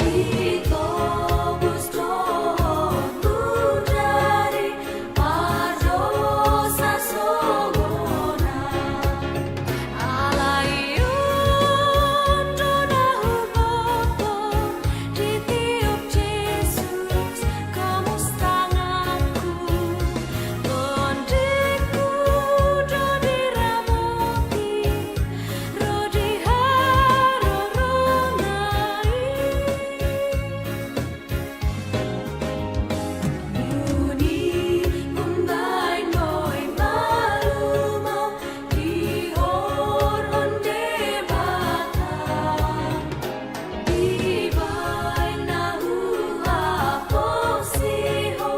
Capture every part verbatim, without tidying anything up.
Ditobus dohot tu jari pardosa songon ahu. Alai on do na huboto ditiop Jesus komus tanganku. Tondingku do diramoti ro di harorona i. Dung i umbahen do i malumaon dihorhon Debata. Dibahen na huhaposi ho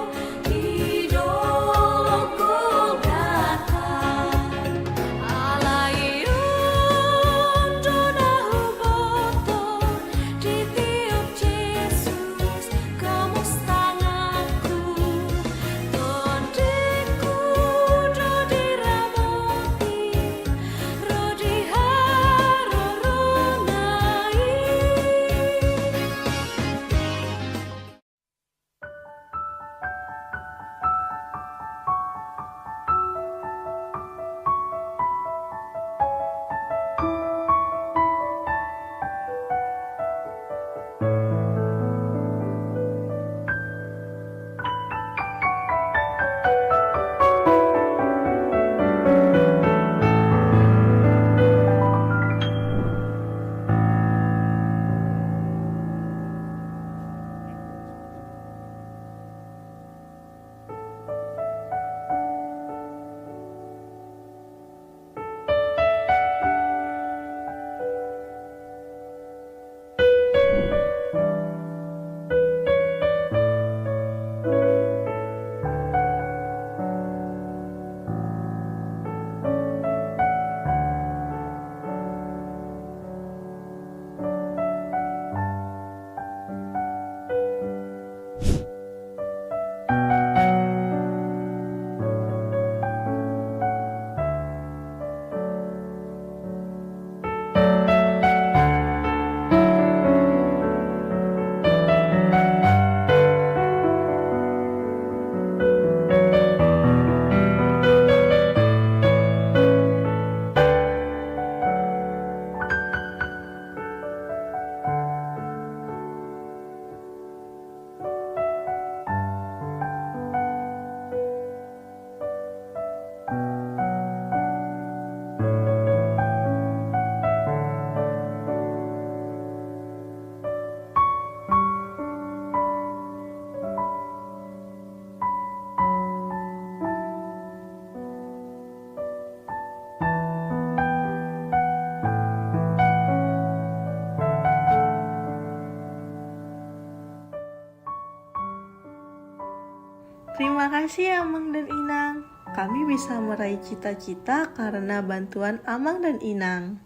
di dolok Golgata. Alai on do na huboto ditiop Jesus komus tanganku. Tondingku do diramoti ro di harorona i. Terima kasih, Amang dan Inang. Kami bisa meraih cita-cita karena bantuan Amang dan Inang.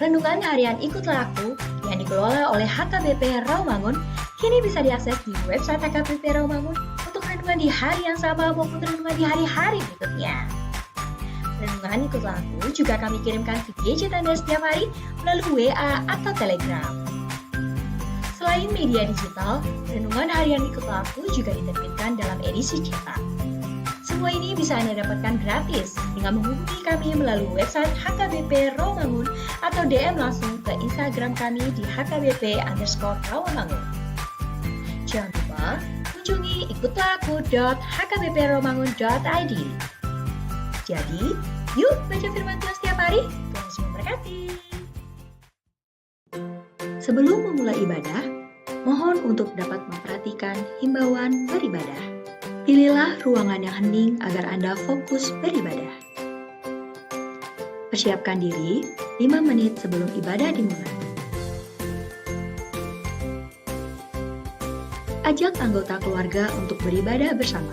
Renungan Harian Ikutlah Aku yang dikelola oleh H K B P Rawamangun kini bisa diakses di website H K B P Rawamangun untuk renungan di hari yang sama maupun renungan di hari-hari berikutnya. Renungan Ikutlah Aku juga kami kirimkan ke gadget Anda setiap hari melalui W A atau Telegram. Selain media digital, Renungan Harian Ikutlah Aku juga diterbitkan dalam edisi cetak. Semua ini bisa Anda dapatkan gratis dengan menghubungi kami melalui website H K B P Rawamangun atau D M langsung ke Instagram kami di H K B P underscore Rawamangun. Jangan lupa kunjungi ikutlah aku dot H K B P rawamangun dot I D. Jadi, yuk baca firman Tuhan setiap hari. Tuhan Yesus memberkati. Sebelum memulai ibadah, mohon untuk dapat memperhatikan himbauan beribadah. Pilihlah ruangan yang hening agar Anda fokus beribadah. Persiapkan diri lima menit sebelum ibadah dimulai. Ajak anggota keluarga untuk beribadah bersama.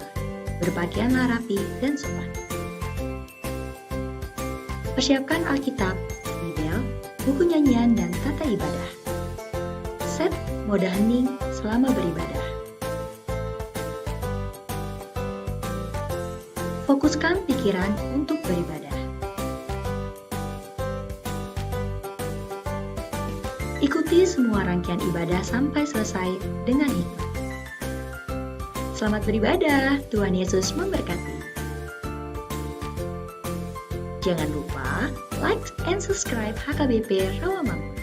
Berpakaianlah rapi dan sopan. Persiapkan Alkitab, Bibel, buku nyanyian, dan tata ibadah. Set mode hening selama beribadah. Fokuskan pikiran untuk beribadah. Ikuti semua rangkaian ibadah sampai selesai dengan hikmat. Selamat beribadah, Tuhan Yesus memberkati. Jangan lupa like and subscribe H K B P Rawamangun.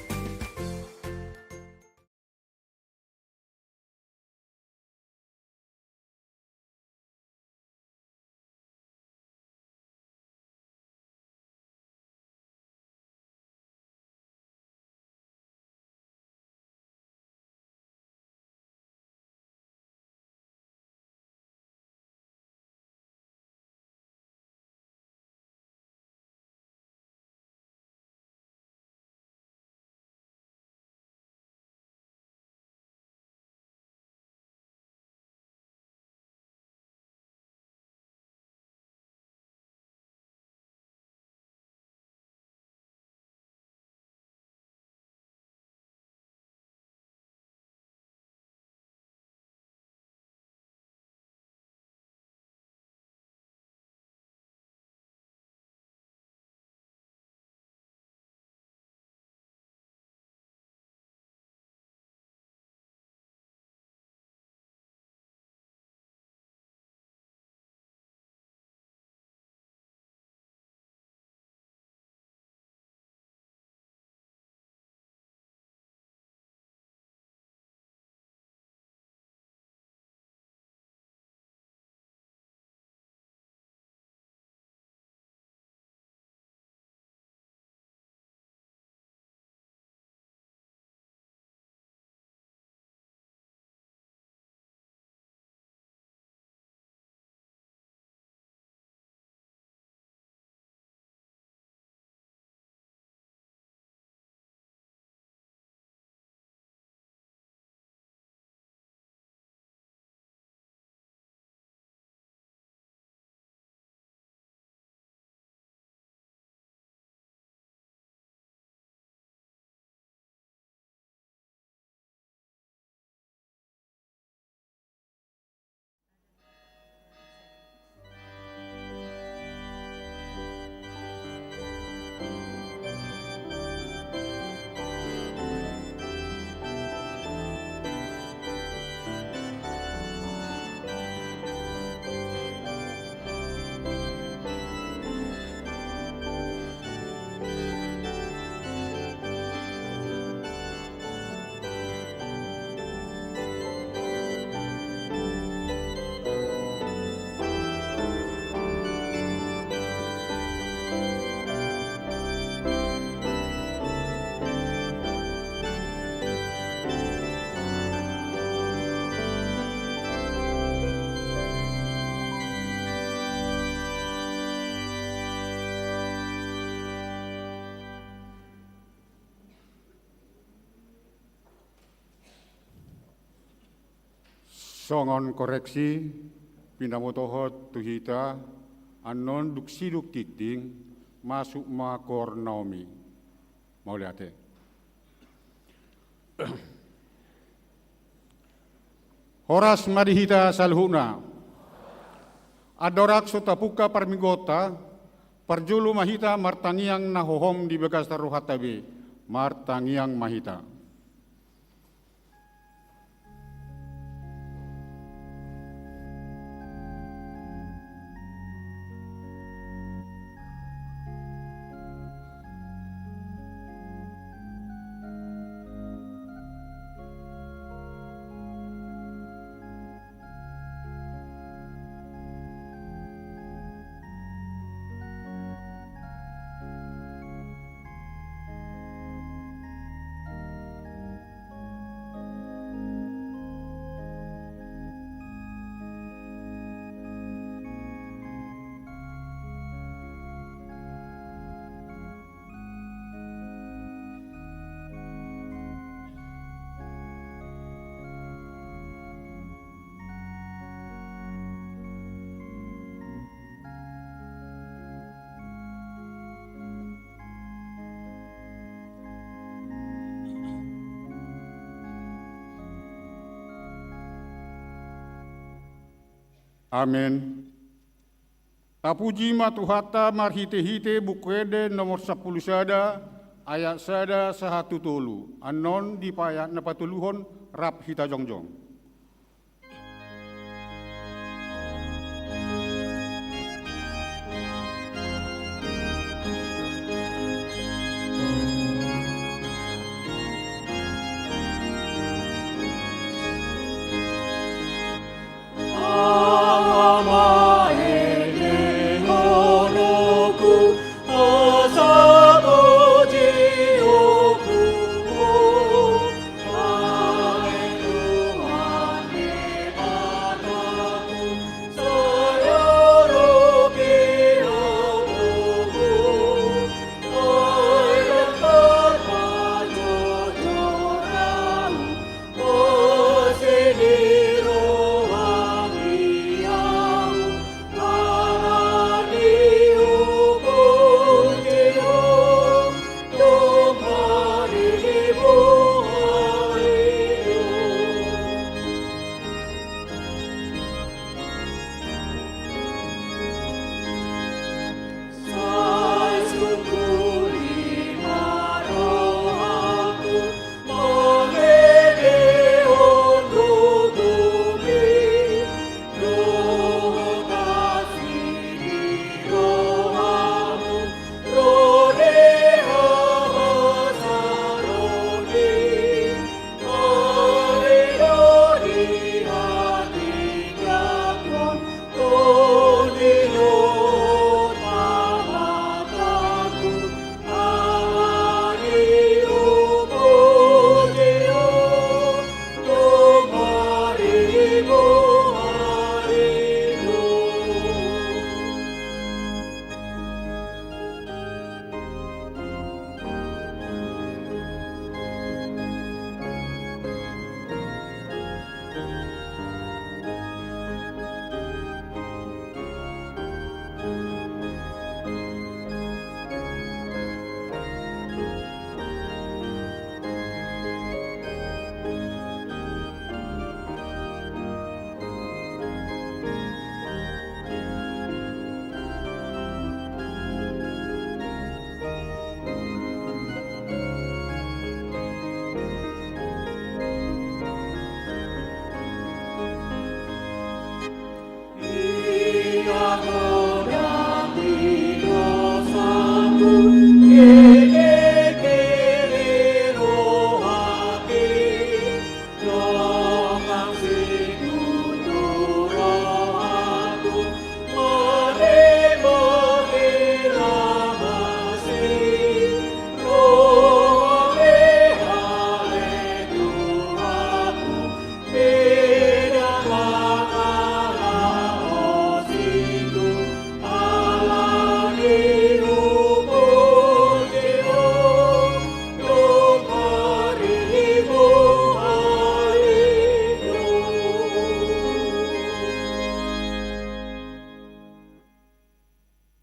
Songon koreksi, pinabotohon tu hita, annon dung sidung tingting, masuk ma koor Naomi. Mauliate. Horas ma di hita saluhutna. Andorang so tapungka parmingguonta, parjolo ma hita martangiang na hohom di bagasan rohanta be, martangiang ma hita. Amen. Tapuji ma Tuhanta marhite-hite Buku Ende nomor sampulu sada, ayat sada sahat tu tolu, annon di paayat na patoluhon rap hita jongjong.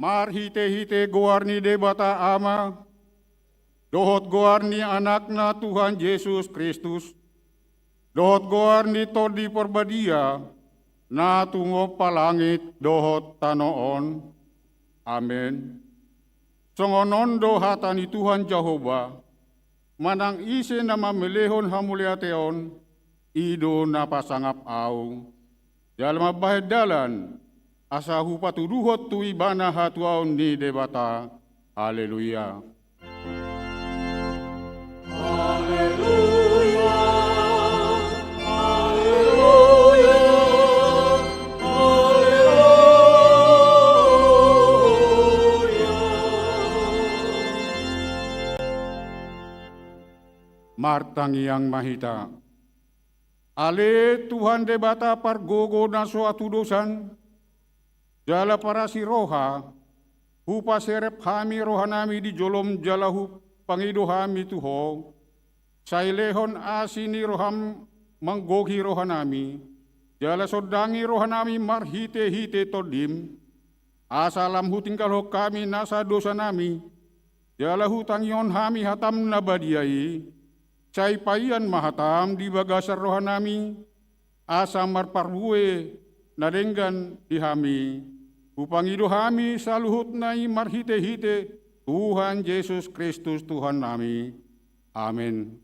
Marhite-hite goar ni Debata Ama, dohot goar ni Anakna Tuhan Jesus Kristus, dohot goar ni Tondi Parbadia, na tumompa langit dohot tano on. Amen. Songon on do hata ni Tuhan Jahowa, manang ise na mamelehon hamauliateon, i do na pasangap ahu. Jala mambahen dalan, asa hupatuduhon tu ibana hatuaon ni Debata. Haleluya. Haleluya. Haleluya. Haleluya. Martangiang ma hita. Ale Tuhan Debata pargogo na so hatudosan, jala parasi roha, hupaserep hami rohanami di jolom jala hupangido hami tu Ho, sai lehon asi ni roham manggohi rohanami, jala sondangi rohanami marhite-hite Tondim, asa lam hutinggalhon hami nasa dosanami, jala hutangihon hami hatam na badia i, sai paian ma hatam di bagasan rohanami, asa marparbue na denggan di hami, hupangido hami saluhutna i marhitehite Tuhan Jesus Kristus Tuhannami. Amen.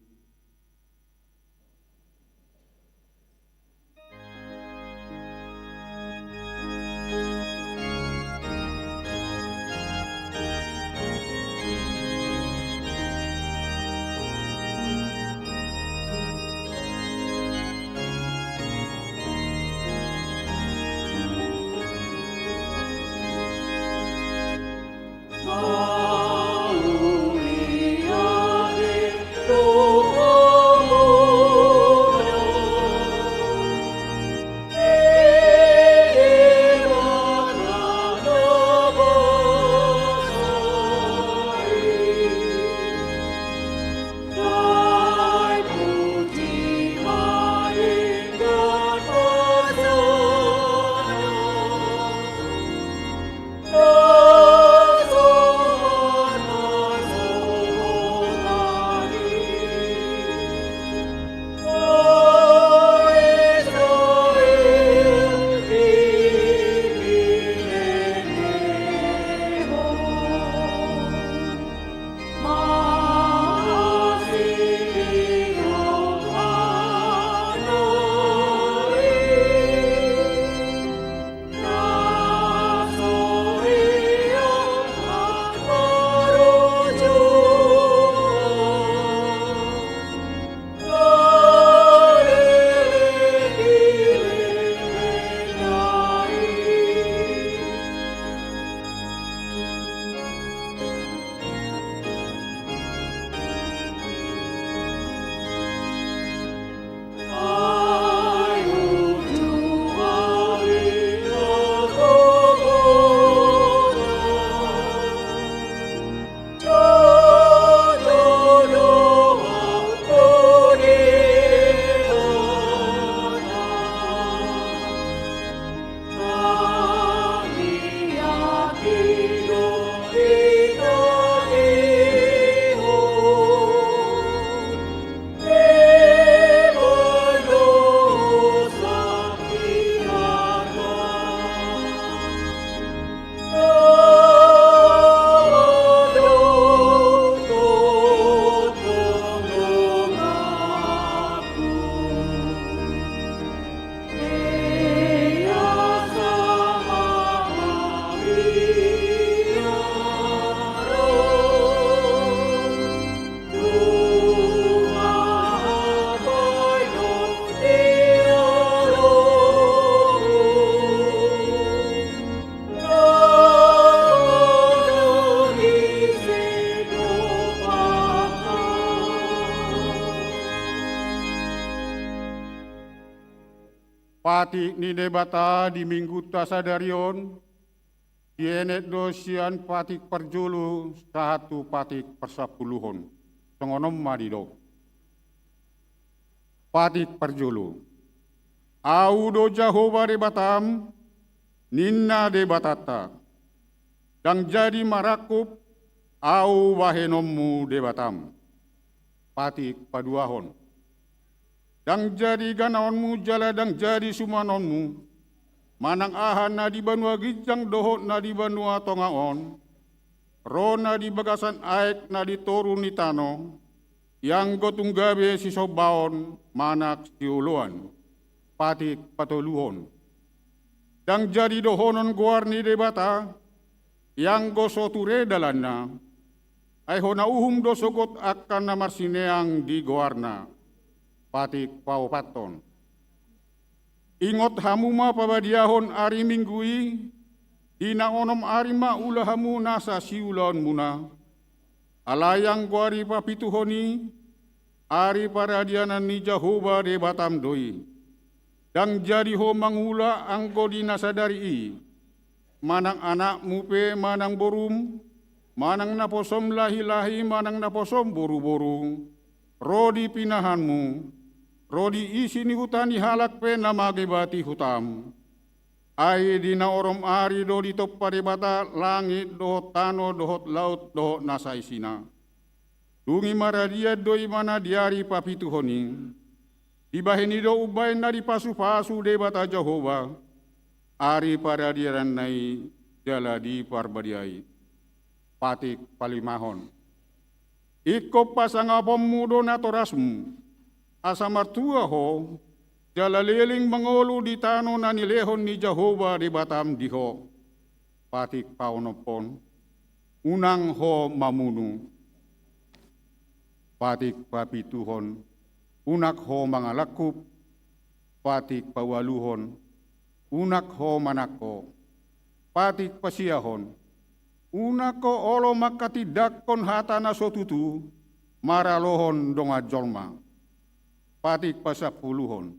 Patik ni Debata di Minggunta sadari on, dienet do sian patik parjolo sahat tu patik parsampuluhon. Songon on ma didok. Patik parjolo. Ahu do Jahowa Debatam, ninna Debatanta. Ndang jadi marangkup Ahu bahenonmu Debatam. Patik paduahon. Ndang jadi ganaonmu jala ndang jadi sumanonmu, manang aha na di banua ginjang dohot na di banua tonga on, ro na di bagasan aek na di toru ni tano, ianggo tung gabe sisombaon manang sioloan. Patik patoluhon. Ndang jadi dohonon goar ni Debata, ianggo so ture dalanna, ai hona uhum do sogot angka na marsineang di goarna. Patik paopathon. Ingot hamu ma pabadiahon ari Minggu i, di na onom ari ma ula hamu nasa siulaonmuna. Alai anggo ari papituhon i, ari paradianan ni Jahowa Debatam do i. Ndang jadi ho mangula anggo di na sadari i, manang anakmu pe manang borum, manang naposom lahilahi manang naposom boruboru, ro di pinahanmu, ro di isi ni huta ni halak pe na mangebati hutam. Ai di na onom ari do ditompa Debata langit dohot tano dohot laut dohot na saisina. Dung i maradian do ibana di ari papituhon i. Dibahen i do umbahen na dipasupasu Debata Jahowa, ari paradiranna i jala diparbadiai. Patik palimahon. Ingkon pasangaponmu do natorasmu, asa martua ho, jala leleng mangolu di tano na nilehon ni Jahowa Debatam di ho. Patik paonomhon. Unang ho mamunu. Patik papituhon. Unang ho mangalangkup. Patik paualuhon. Unang ho manangko. Patik pasiahon. Unang ho olo manghatindanghon hata na so tutu maralohon dongan jolma. Patik pasampuluhon.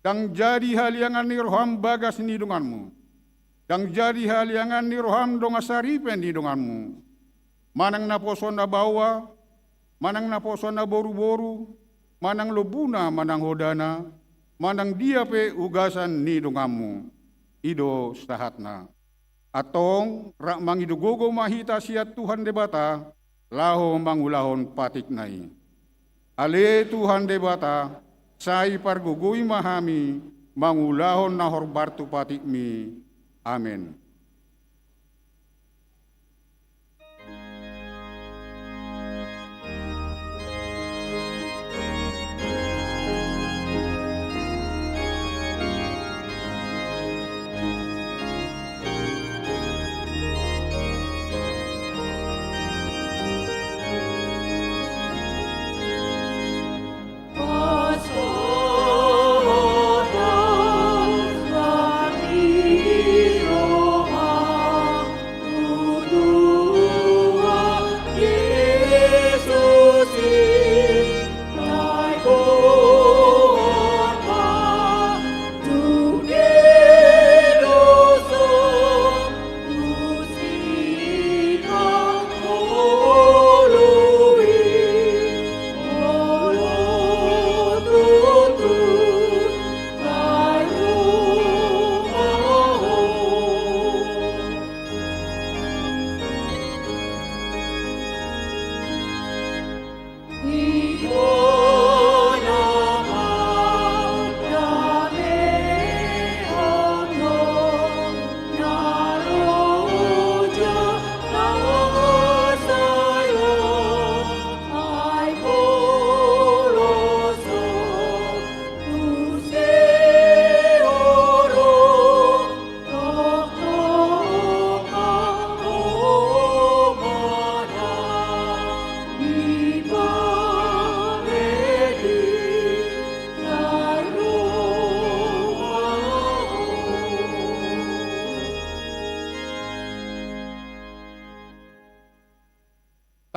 Ndang jadi haliangan ni roham bagas ni donganmu. Ndang jadi haliangan ni roham dongan saripe ni donganmu. Manang naposona baoa, manang naposona boruboru, manang lombuna, manang hodana, manang dia pe ugasan ni donganmu. I do sahatna. Antong rap mangido gogo ma hita sian Tuhan Debata, laho mangulahon patikna i. Ale Tuhan Debata, sai pargogoi ma hami mangulahon na horbar tu patikmi. Amen.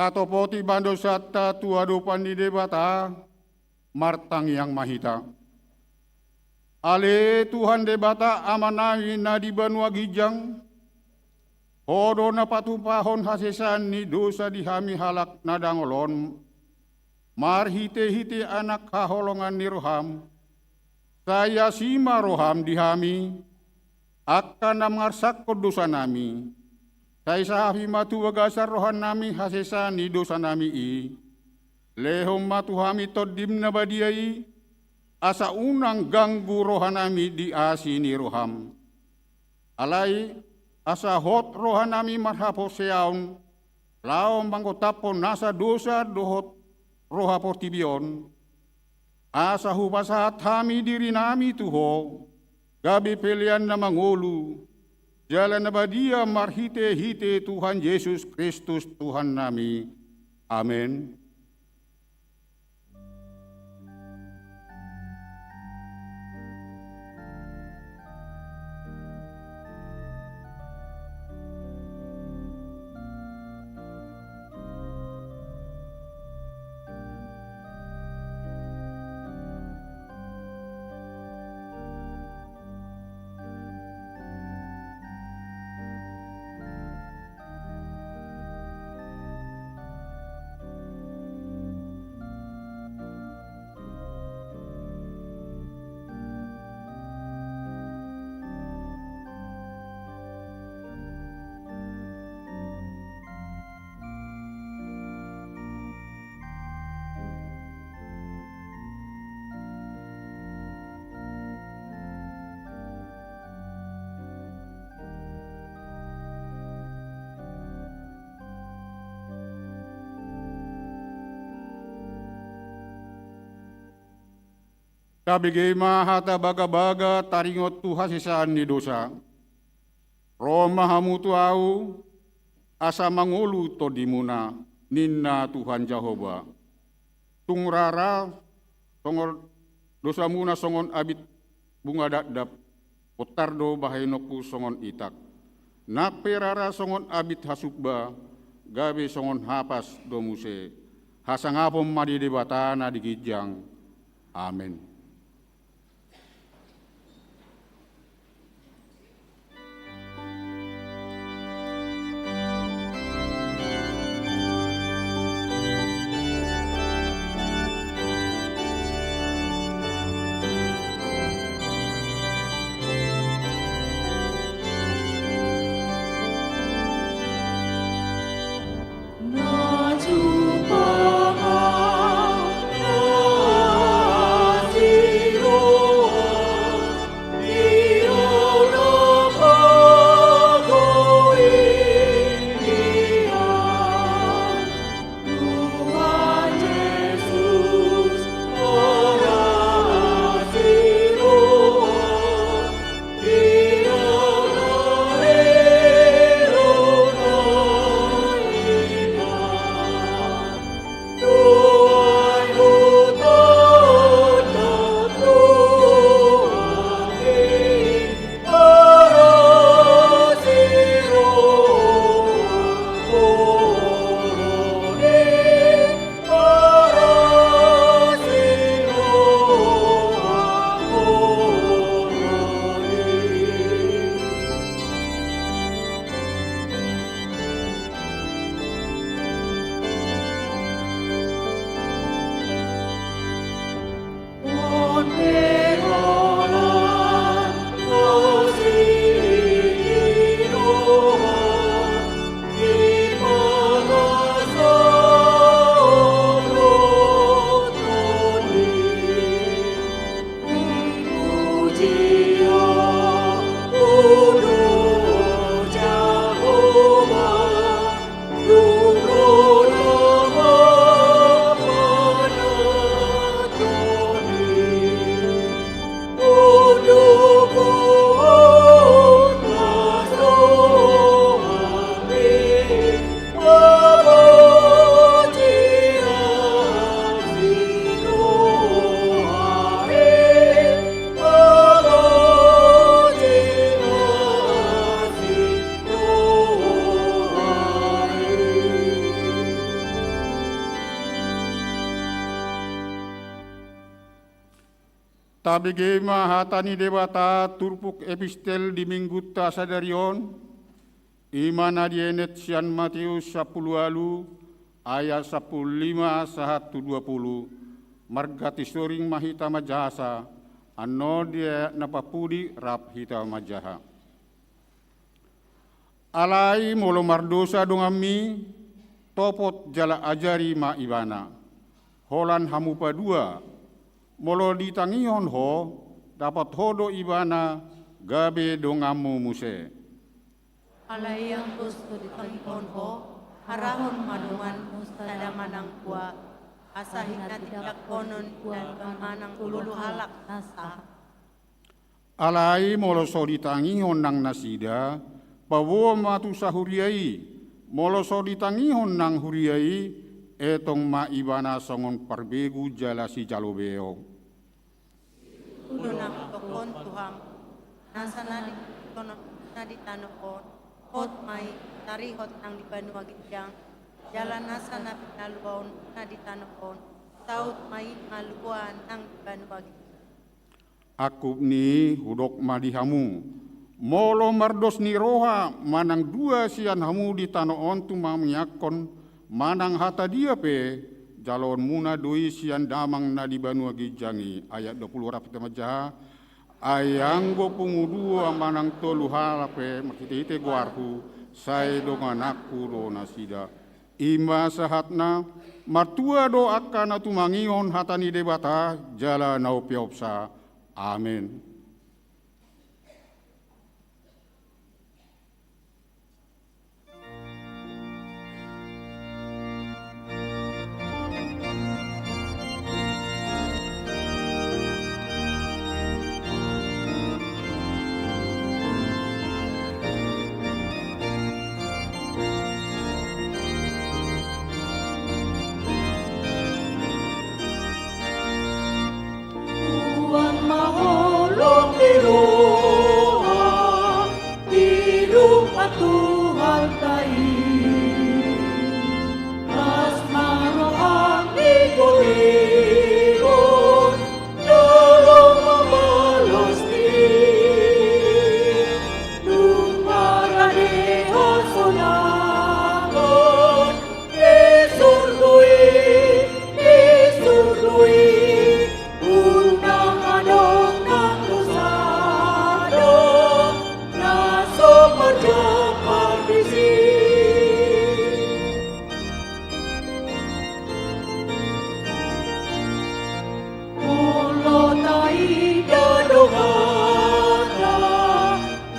Tatopoti ma dosanta tu adopan ni Debata, martangiang ma hita. Ale Tuhan Debata Amanami na di banua ginjang, Ho do na patumpahon hasesaan ni dosa di hami halak na dangol on, marhitehite Anak haholongan ni roham. Sai asi ma roham di hami, angka na mangarsangkon dosanami. Sai sahapi ma tu bagasan rohanami hasesaan ni dosanami i. Lehon ma tu hami Tondim na badia i, asa unang ganggu rohanami di asi ni roham. Alai, asa hot rohanami marhaporseaon, laho mangontaphon nasa dosa dohot roha portibi on, asa hupasahat hami dirinami tu Ho, gabe pelean na mangolu, jala na badia marhitehite Tuhan Jesus Kristus Tuhannami. Amen. Tabege ma hata bagabaga taringot tu hasesaan ni dosa. Ro ma hamu tu Ahu, asa mangolu tondimuna, ninna Tuhan Jahowa. Tung rara songon dosamuna songon abit bunga dakdak, bontar do bahenonku songon itak. Nang pe rara songon abit hasumba, gabe songon hapas do muse. Hasangapon ma di Debata na di ginjang. Amen. Tabege ma hata ni Debata turpuk epistel di minggunta sadari on, i ma na dienet sian Mateus sampulu ualu ayat sampulu lima sahat tu dua pulu, marganti soring ma hita manjahasa, annon di ayat na parpudi rap hita manjaha. Alai molo mardosa donganmi, topot jala ajari ma ibana. Holan hamu padua, molo ditangihon ho, dapot ho do ibana gabe donganmu muse. Alai anggo so ditangihon ho, harahon ma donganmu sada manang dua, asa hinatindangkonon ibana manang tu ulu halak na sahat. Alai molo so ditangihon nang nasida, paboa ma tu sahuria i. Molo so ditangihon nang huria i, etong ma ibana songon parbegu jala sijalo beok. Tutu do na hutongkon tu hamu, nasa na di, na di tano on, hot ma i tarihot nang di banua ginjang, jala nasa na pinaluaon na di tano on, saut ma i malua nang di banua ginjang. Angkup ni i hudok ma di hamu, molo mardos ni roha manang dua sian hamu di tano on tumangiangkon manang hata dia pe, jaloonmuna do i sian Damang na di banua ginjang i. Ayat dua pulu rap hita manjaha. Ai anggo pungu dua manang tolu halak pe marhitehite goarhu, sai dongananku do nasida. I ma sahatna. Martua do angka na tumangihon hata ni Debata jala na umpeopsa. Amen. Tuhanta i, las ma roham di goigon, jolo mambalos di, dung marade hasonangon di surgo i, di surgo i. Unang adong nang dosa do, na so marjambar disi. Molo taida donganta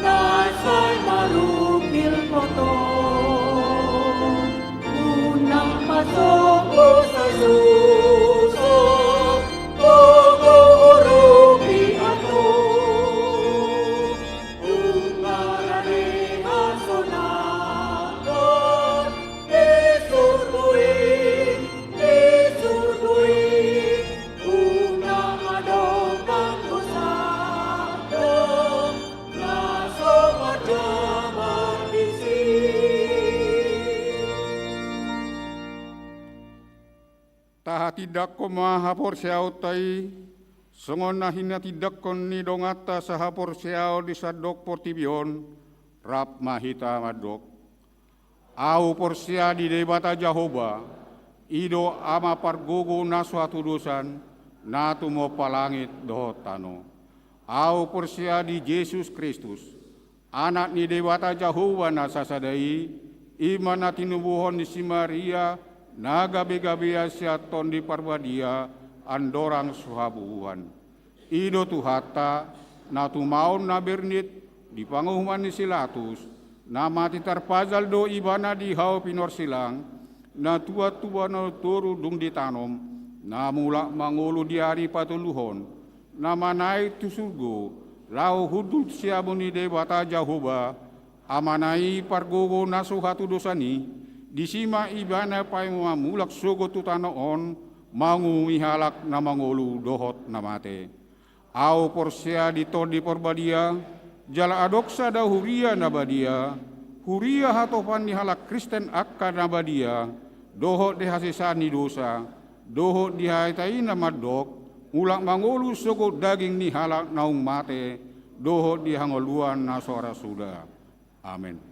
na sai marungkil potong, unang masombu sai susa, gogo urupi antong. Dung marade hasonangon di surgo i, di surgo i. Unang adong nang dosa do, na so marjambar disi. Tahatindangkon ma haporseaonta i, songon na hinatindangkon ni donganta sahaporseaon di sandok portibi on, rap ma hita mandok. Ahu porsea di Debata Jahowa, i do Ama pargogo na so hatudosan, na tumompa langit dohot tano. Ahu porsea di Jesus Kristus, Anak ni Debata Jahowa na sasada i, i ma na tinubuhon ni si Maria, na gabegabean sian Tondi Parbadia, andorang so habubuhan. I do Tuhanta, na tumaon na bernit di panguhuman ni si Latus, na mate tarpajal do Ibana di hau pinorsilang, na tuat tu banua toru dung ditanom, na mulak mangolu di ari patoluhon, na manaek tu surgo, laho hundul tu siamun ni Debata Jahowa, Amana i pargogo na so hatudosan i, disi ma Ibana paima mulak sogot tu tano on, manguhumi halak na mangolu dohot na mate. Ahu porsea di Tondi Parbadia, jala adong sada huria na badia, huria hatopan ni halak Kristen angka na badia, dohot di hasesaan ni dosa, dohot di hata i na mandok, mulak mangolu sogot daging ni halak naung mate, dohot di hangoluan na so ra suda. Amen.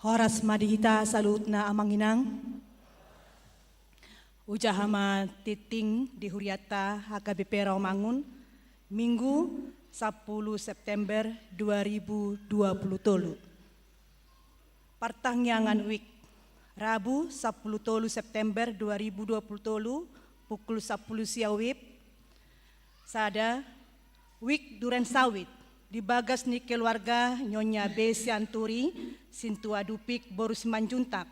Horas ma di hita saluhutna amang inang. Hujaha ma tingting di hurianta H K B P Rawamangun, Minggu, sampulu September dua ribu dua puluh tolu. Partangiangan WIK, Rabu, sampulu tolu September dua ribu dua puluh tolu, pukul sampulu sia WIB. Sada, WIK Duren Sawit, di bagas ni keluarga Nyonya B Sianturi, Sintua Dupik, boru Simanjuntak,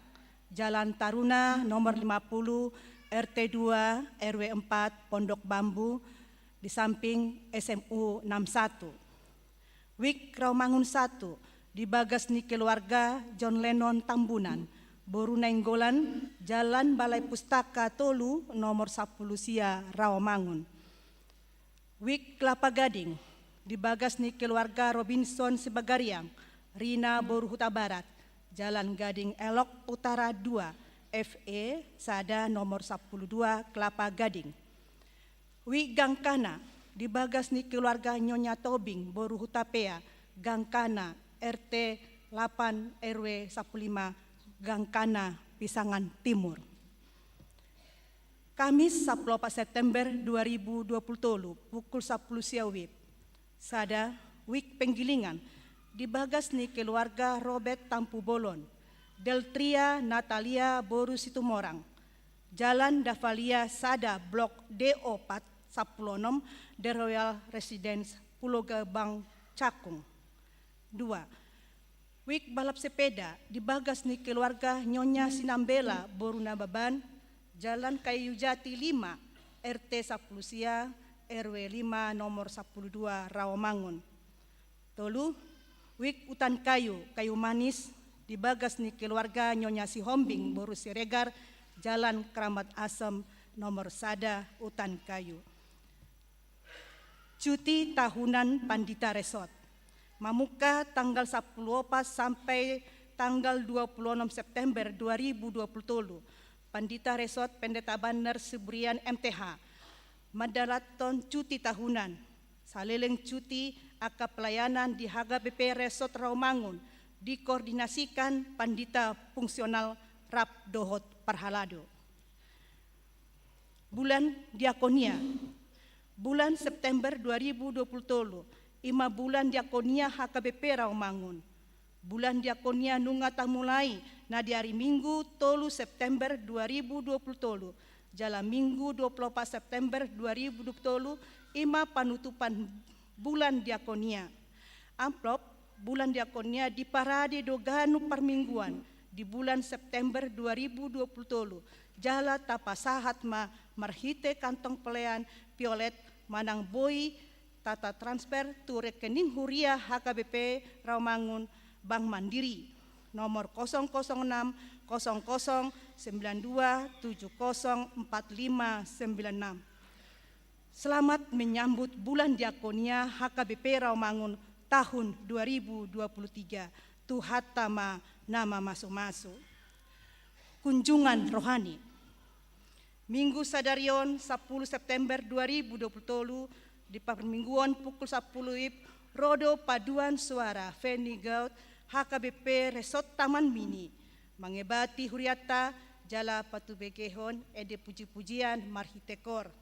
Jalan Taruna nomor lima puluh, R T dua, R W empat, Pondok Bambu, di samping S M U enam satu. WIK Rawamangun satu, di bagas ni keluarga John Lennon Tambunan, boru Nainggolan, Jalan Balai Pustaka tolu, nomor sampulu sia, Rawamangun. WIK Kelapa Gading, di bagas ni keluarga Robinson Sibagariang, Rina boru Hutabarat, Jalan Gading Elok Utara dua, F E sada, nomor sampulu dua, Kelapa Gading. WIK Gangkana, di bagas ni keluarga Nyonya Tobing boru Hutapea, Gangkana, R T lapan R W sampulu lima Gangkana Pisangan Timur. Kamis sampulu opat September dua ribu dua pulu tolu, pukul sampulu sia WIB. Sada, WIB Penggilingan, di bagas ni keluarga Robert Tampubolon, Deltria Natalia boru Situmorang, Jalan Davalia sada, blok D opat, sampulu onom, The Royal Residence, Pulo Gebang, Cakung. Dua, WIB balap sepeda di bagas ni keluarga Nyonya Sinambela boru Nababan, Jalan Kayu Jati lima, R T sampulu sia, R W lima, nomor sampulu dua, Rawamangun. Tolu, WIB utan kayu, kayu manis, di bagas ni keluarga Nyonya Sihombing boru Siregar, Jalan Keramat Asem, nomor sada, utan kayu. Cuti tahunan Pandita Resort. Mamungka tanggal sampulu opat sampai tanggal dua pulu onom September dua ribu dua pulu tolu, Pandita Resort Pendeta Banner Siburian M T H mandalathon cuti tahunan. Saleleng cuti, angka pelayanan di H K B P Resort Rawamangun dikoordinasikan pandita fungsional rap dohot parhalado. Bulan Diakonia. Bulan September dua ribu dua pulu tolu, i ma bulan Diakonia H K B P Rawamangun. Bulan Diakonia nunga tamulai na di ari Minggu tolu September dua ribu dua pulu tolu, jala Minggu dua pulu opat September dua ribu dua pulu tolu, i ma panutupan bulan Diakonia. Amplop bulan Diakonia diparade do ganup parmingguan di bulan September dua ribu dua pulu tolu, jala tapasahat ma marhite kantong pelean violet manang boi tata transfer tu rekening huria H K B P Rawamangun, Bank Mandiri, nomor kosong kosong enam kosong kosong sembilan dua tujuh kosong empat lima sembilan enam. Selamat menyambut bulan Diakonia H K B P Rawamangun tahun dua ribu dua puluh tiga. Tuhanta ma na mamasu-masu. Kunjungan rohani. Minggu sadari on, sampulu September dua ribu dua puluh tolu, di parmingguon pukul sampulu WIB, ro do paduan suara Veni Gaudatur H K B P Resort Taman Mini, mangebati hurianta jala patubegehon ende puji-pujian marhite koor.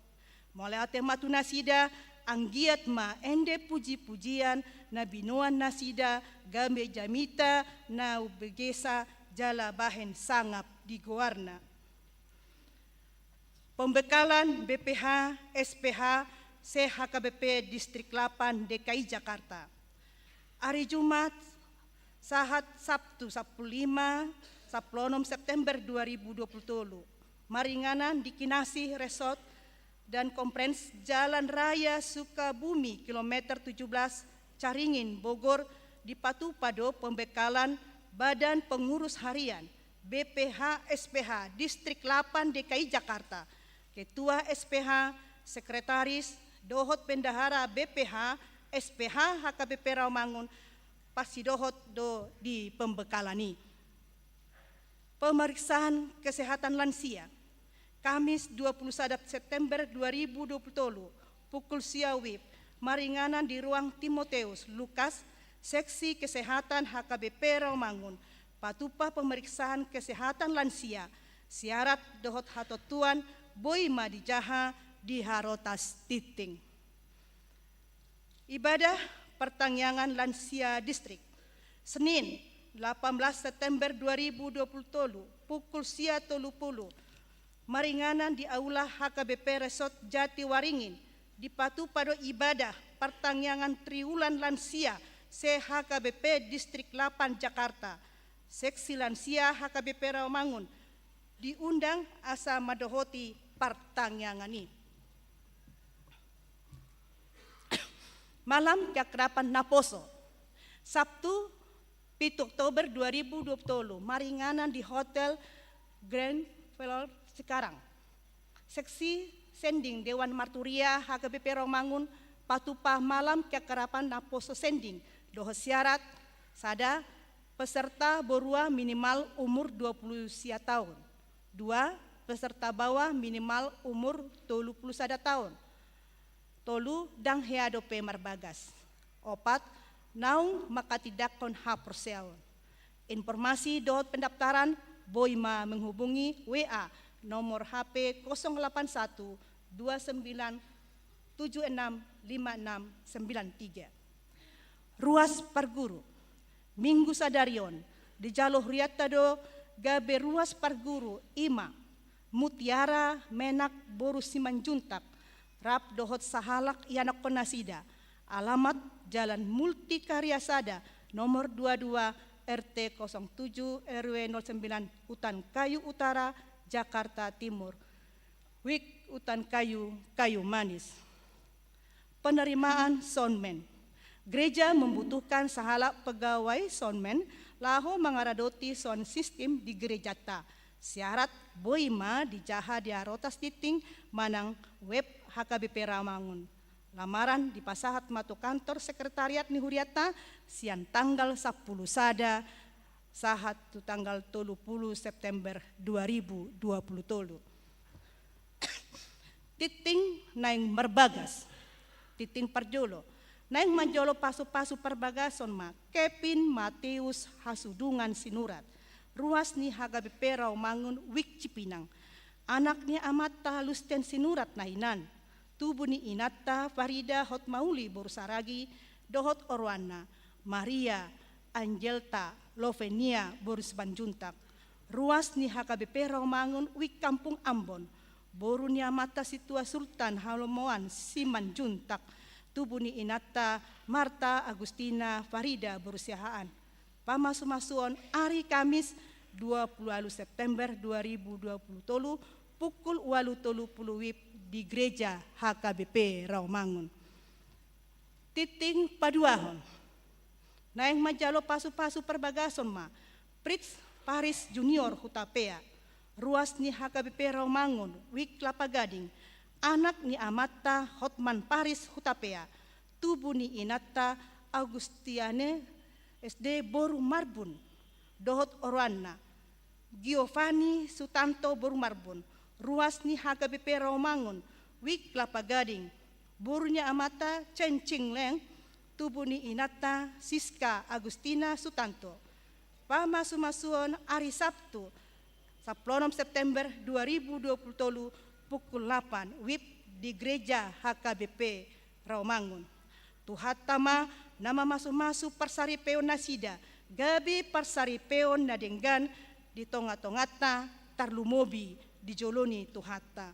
Mauliate ma tu nasida, anggiat ma ende puji-pujian na binoan nasida gabe jamita na umbegesa jala bahen sangap di goarna. Pembekalan B P H S P H se-H K B P Distrik lapan D K I Jakarta. Ari Jumat, sahat Sabtu sampulu lima, sampulu onom September dua ribu dua puluh tolu, maringanan di Kinasih Resort dan Conference, Jalan Raya Sukabumi, kilometer tujuh belas, Caringin, Bogor, dipatupa do pembekalan Badan Pengurus Harian B P H S P H Distrik lapan D K I Jakarta, Ketua S P H, Sekretaris, dohot Bendahara B P H S P H H K B P Rawamangun, parsidohot do di pembekalan i. Pemeriksaan kesehatan lansia. Kamis dua puluh sada September dua ribu dua puluh tolu, pukul sia WIB, maringanan di ruang Timoteus Lukas, Seksi Kesehatan H K B P Rawamangun, patupa pemeriksaan kesehatan lansia, syarat dohot hatontuan boi ma dijaha di harotas tingting. Ibadah partangiangan lansia distrik. Senin, delapan belas September dua ribu dua puluh tolu, pukul sia tolu pulu, maringanan di aula H K B P Resort Jatiwaringin, dipatupa do ibadah partangiangan triwulan lansia se-H K B P Distrik lapan Jakarta. Seksi lansia H K B P Rawamangun diundang asa mandohoti partangiangan i. Malam Keakraban Naposo. Sabtu, pitu Oktober dua ribu dua puluh tolu, maringanan di Hotel Grand Fleur Cikarang. Seksi sending Dewan Marturia H K B P Rawamangun patupa Malam Keakraban Naposo sending dohot syarat: sada, peserta borua minimal umur dua puluh sia taon. Dua, peserta baoa minimal umur tolu pulu sada taon. Tolu, ndang hea dope marbagas. Opat, naung manghatindanghon haporseaon. Informasi dohot pendaftaran boi ma menghubungi W A nomor H P kosong delapan satu dua sembilan tujuh enam lima enam sembilan tiga. Ruas parguru. Minggu sadari on, dijalo hurianta do gabe ruas parguru i ma Mutiara Menak boru Simanjuntak, rap dohot sahalak ianakkon nasida, alamat Jalan Multikarya sada, nomor dua dua, R T kosong tujuh, R W nol sembilan, Hutan Kayu Utara, Jakarta Timur. Wijk Hutan Kayu, Kayu Manis. Penerimaan soundman. Gereja membutuhkan sahalak pegawai soundman laho mangaradoti sound system di gerejanta. Syarat boi ma dijaha di arotas tingting manang web H K B P Rawamangun. Lamaran dipasahat ma tu kantor sekretariat ni hurianta sian tanggal sampulu sada sahat tu tanggal tolu pulu September dua ribu dua pulu tolu. Tingting naeng marbagas. Tingting parjolo. Naeng manjalo pasu-pasu parbagason ma Kevin Mateus Hasudungan Sinurat, ruas ni H K B P Rawamangun, Wijk Cipinang. Anak ni amanta Lusten Sinurat na hinan, tubu ni inanta Farida Hotmauli boru Saragi, dohot oroanna Maria Angelta Lovenia boru Simanjuntak, ruas ni H K B P Rawamangun, Wijk Kampung Ambon. Boru ni amanta Sintua Sultan Halomoan Simanjuntak, tubu ni inanta Marta Agustina Farida boru Siahaan. Pamasumasuon ari Kamis dua pulu ualu September dua ribu dua pulu tolu, pukul ualu tolu pulu wib di Gereja H K B P Rawamangun. Tingting paduahon. Naeng manjalo pasu-pasu parbagason ma Fritz Paris Junior Hutapea, ruas ni H K B P Rawamangun, Wijk Kelapa Gading, anak ni amanta Hotman Paris Hutapea, tubu ni inanta Augustiane S D boru Marbun, dohot oroanna Giovanni Sutanto boru Marbun, ruas ni H K B P Rawamangun, Wijk Kelapa Gading. Boru ni amanta Cencing Leng, tubu ni inanta Siska Agustina Sutanto. Pamasumasuon ari Sabtu, sampulu onom September dua ribu dua pulu tolu, pukul lapan wib di Gereja H K B P Rawamangun. Tuhanta ma na mamasumasu parsaripeon nasida, gabe parsaripeon na denggan di tonga-tonganta, tarlumobi di jolo ni Tuhanta.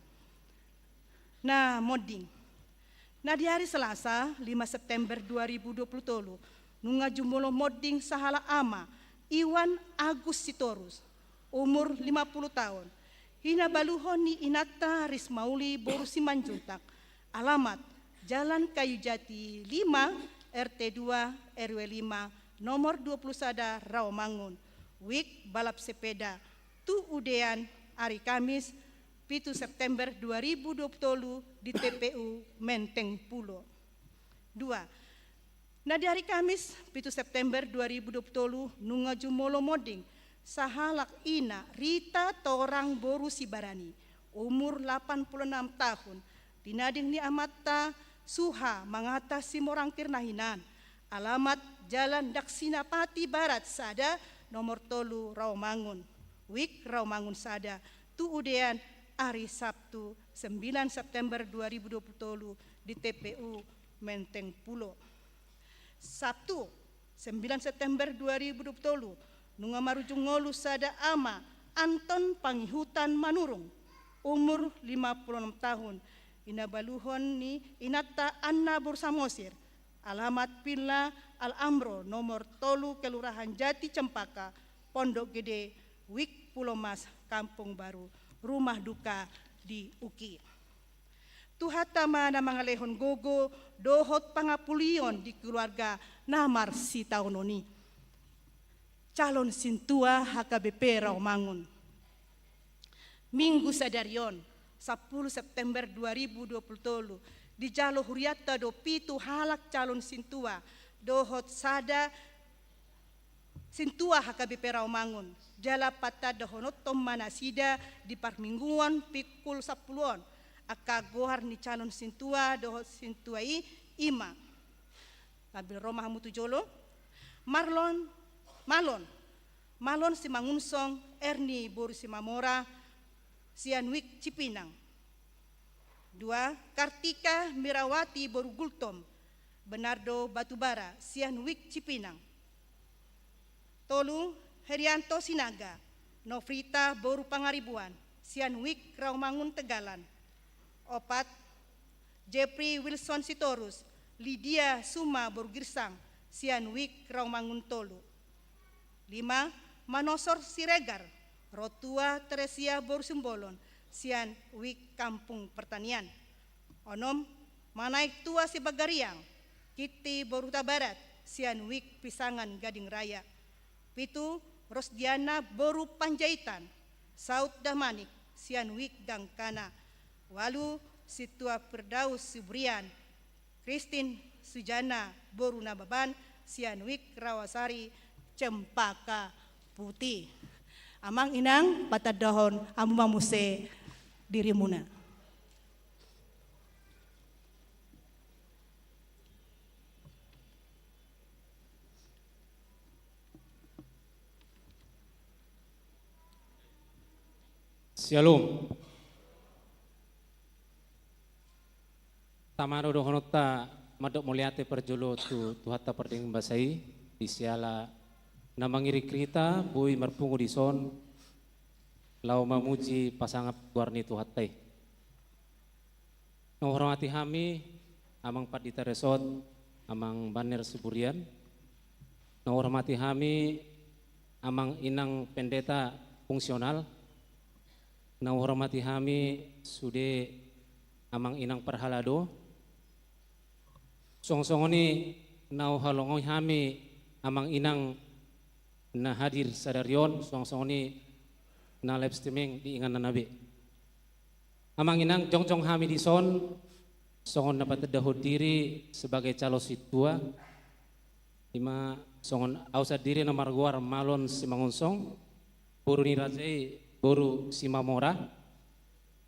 Na monding. Na di ari Selasa, lima September dua ribu dua pulu tolu, nunga jumolo monding sahalak ama, Iwan Agus Sitorus, umur lima pulu taon, hinabaluhon ni inanta Rismauli boru Simanjuntak, alamat Jalan Kayu Jati lima, R T dua, R W lima, nomor dua pulu sada, Rawamangun, Wijk Balap Sepeda, tu udean ari Kamis, pitu September dua ribu dua pulu tolu, di T P U Menteng Pulo. Dua. Na di ari Kamis, pitu September dua ribu dua pulu tolu, nunga jumolo monding sahalak ina Rita Torang boru Sibarani, umur lapan pulu enam tahun, tinading ni amanta Suha Mangata Simorangkir na hinan, alamat Jalan Daksinapati Barat sada, nomor tolu, Rawamangun, Wijk Rawamangun sada, tu udean ari Sabtu, sembilan September dua ribu dua pulu tolu, di T P U Menteng Pulo. Sabtu, sembilan September dua ribu dua pulu tolu, nunga marujung ngolu sada ama, Anton Pangihutan Manurung, umur lima pulu enam tahun, hinabaluhon ni inanta Anna boru Samosir, alamat Villa Al Amro, nomor tolu, Kelurahan Jati Cempaka, Pondok Gede, Wijk Pulomas, Kampung Baru, rumah duka di Uki. Tuhanta ma na mangalehon gogo dohot pangapulion di keluarga na marsitaonon i. Calon sintua H K B P Rawamangun. Minggu sadari on, sampulu September dua ribu dua pulu tolu, dijalo hurianta do pitu halak calon sintua dohot sada sintua H K B P Rawamangun. Jala patandahononhon ma nasida di parmingguon pukul sampulu on. Angka goar ni calon sintua dohot sintua i, i ma. Tampil ro ma hamu tu jolo. Marlon, Malon, Malon Simangunsong, Erni boru Simamora, sian Wik Cipinang. Dua, Kartika Mirawati boru Gultom, Bernardo Batubara, sian Wik Cipinang. Tolu, Herianto Sinaga, Nofrita boru Pangaribuan, sian Wik Rawamangun Tegalan. Opat, Jeffrey Wilson Sitorus, Lydia Suma boru Girsang, sian Wik Rawamangun Tolu. Lima, Manosor Siregar, Rotua Teresia boru Simbolon, sian Wik Kampung Pertanian. Onom, Manaek Tua Sibagariang, Kitti boru Tabarat, sian Wik Pisangan Gading Raya. Pitu, Rosdiana boru Panjaitan, Saud Damanik, sian Wik Dangkana. Walu, Sintua Firdaus Siburian, Kristin Sujana boru Nababan, sian Wik Rawasari Cempaka Putih. Amang inang, patandahon hamu ma muse dirimuna. Syalom. Tama do dohononta mandok mauliate parjolo tu Tuhanta pardenggan basa i, di siala na mangiring hita boi marpungu dison laho mamuji pasangap goar ni Tuhanta i. Na huhormati hami Amang Pandita Resort, Amang Banner Siburian. Na huhormati hami Amang Inang Pendeta Fungsional. Na huhormati hami sude Amang Inang Parhalado. Songon-songon i na huhalongoi hami Amang Inang na hadir sadari on, songon-songon i na live streaming di inganan na be. Amang inang, jongjong hami dison songon na patandahon diri sebagai calon sintua. Ima songon au sandiri na margoar Malon Simangunsong, boru ni raja i boru Simamora.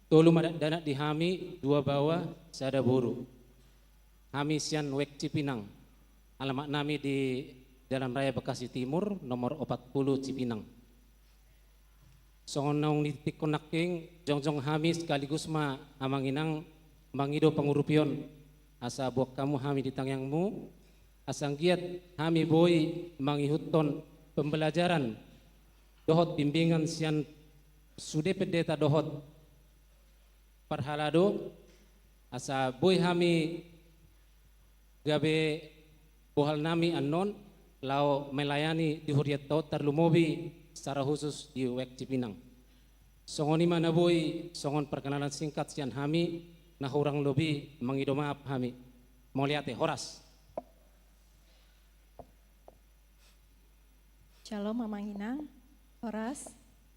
Tolu ma dakdanak di hami, dua baoa, sada boru. Hami sian Wek Cipinang. Alamat nami di Jalan Raya Bekasi Timur, nomor opat puluh Cipinang. Songon naung nitikkon nangkin, jongjong hami sekaligus ma amang inang mangido pangurupion, asa boan hamu hami di tangiangmu, asa anggiat hami boi mangihuthon pembelajaran dohot bimbingan sian sude pendeta dohot parhalado, asa boi hami gabe bohal nami annon laho melayani di hurianta on, tarlumobi secara khusus di Wek Cipinang. Songon i ma na boi songon perkenalan singkat sian hami, na hurang lobi mangido maaf hami. Mauliate, horas. Shalom, Amang Inang. Horas.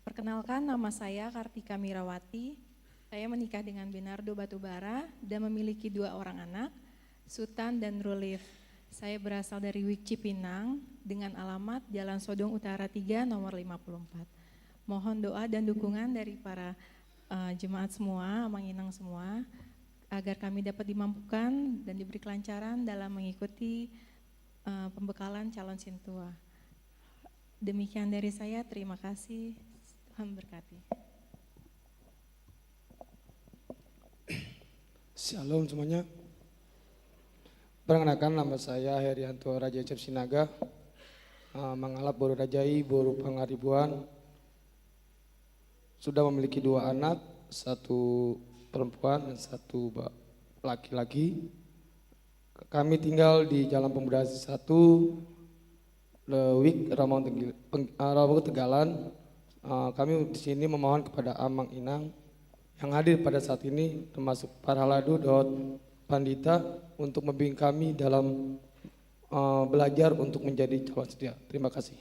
Perkenalkan, nama saya Kartika Mirawati. Saya menikah dengan Bernardo Batubara dan memiliki dua orang anak, Sutan dan Rulif. Saya berasal dari Wik Cipinang dengan alamat Jalan Sodong Utara tiga, nomor lima puluh empat. Mohon doa dan dukungan dari para, eh, jemaat semua, Amang Inang semua, agar kami dapat dimampukan dan diberi kelancaran dalam mengikuti eh, pembekalan calon sintua. Demikian dari saya, terima kasih. Tuhan berkati. Shalom semuanya. Perkenalkan, nama saya Herianto Raja Yosep Sinaga, eh, mangalap boru raja i, boru Pangaribuan. Sudah memiliki dua anak, satu perempuan dan satu ba-, laki-laki. Kami tinggal di Jalan Pemuda satu, Wik, Rawamangun Tegil-, Peng-, eh, Rawamangun Tegalan. Eh, kami di sini memohon kepada Amang Inang yang hadir pada saat ini, termasuk parhalado dohot pandita, untuk membimbing kami dalam, eh, belajar untuk menjadi calon setia. Terima kasih.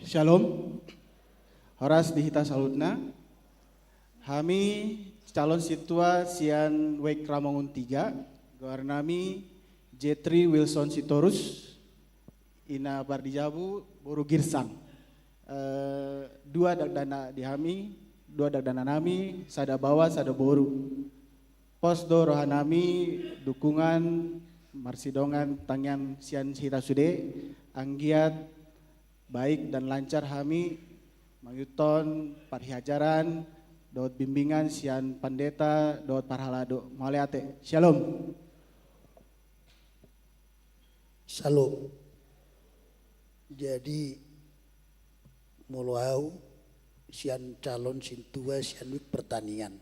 Shalom. Horas di hita saluhutna. Hami calon sintua sian Wek Rawamangun tiga, goar nami Jetri Wilson Sitorus, ina Pardijabu, boru Girsang. Eh, dua dakdanak di hami, dua dakdanak nami, sada baoa, sada boru. Pos do roha nami dukungan marsidongan tangiang sian hita sude, anggiat baik dan lancar hami mangihuthon parhiajaran dohot bimbingan sian pandeta dohot parhalado. Mauliate. Syalom. Syalom. Jadi, molo au sian calon sintua sian Wik Pertanian,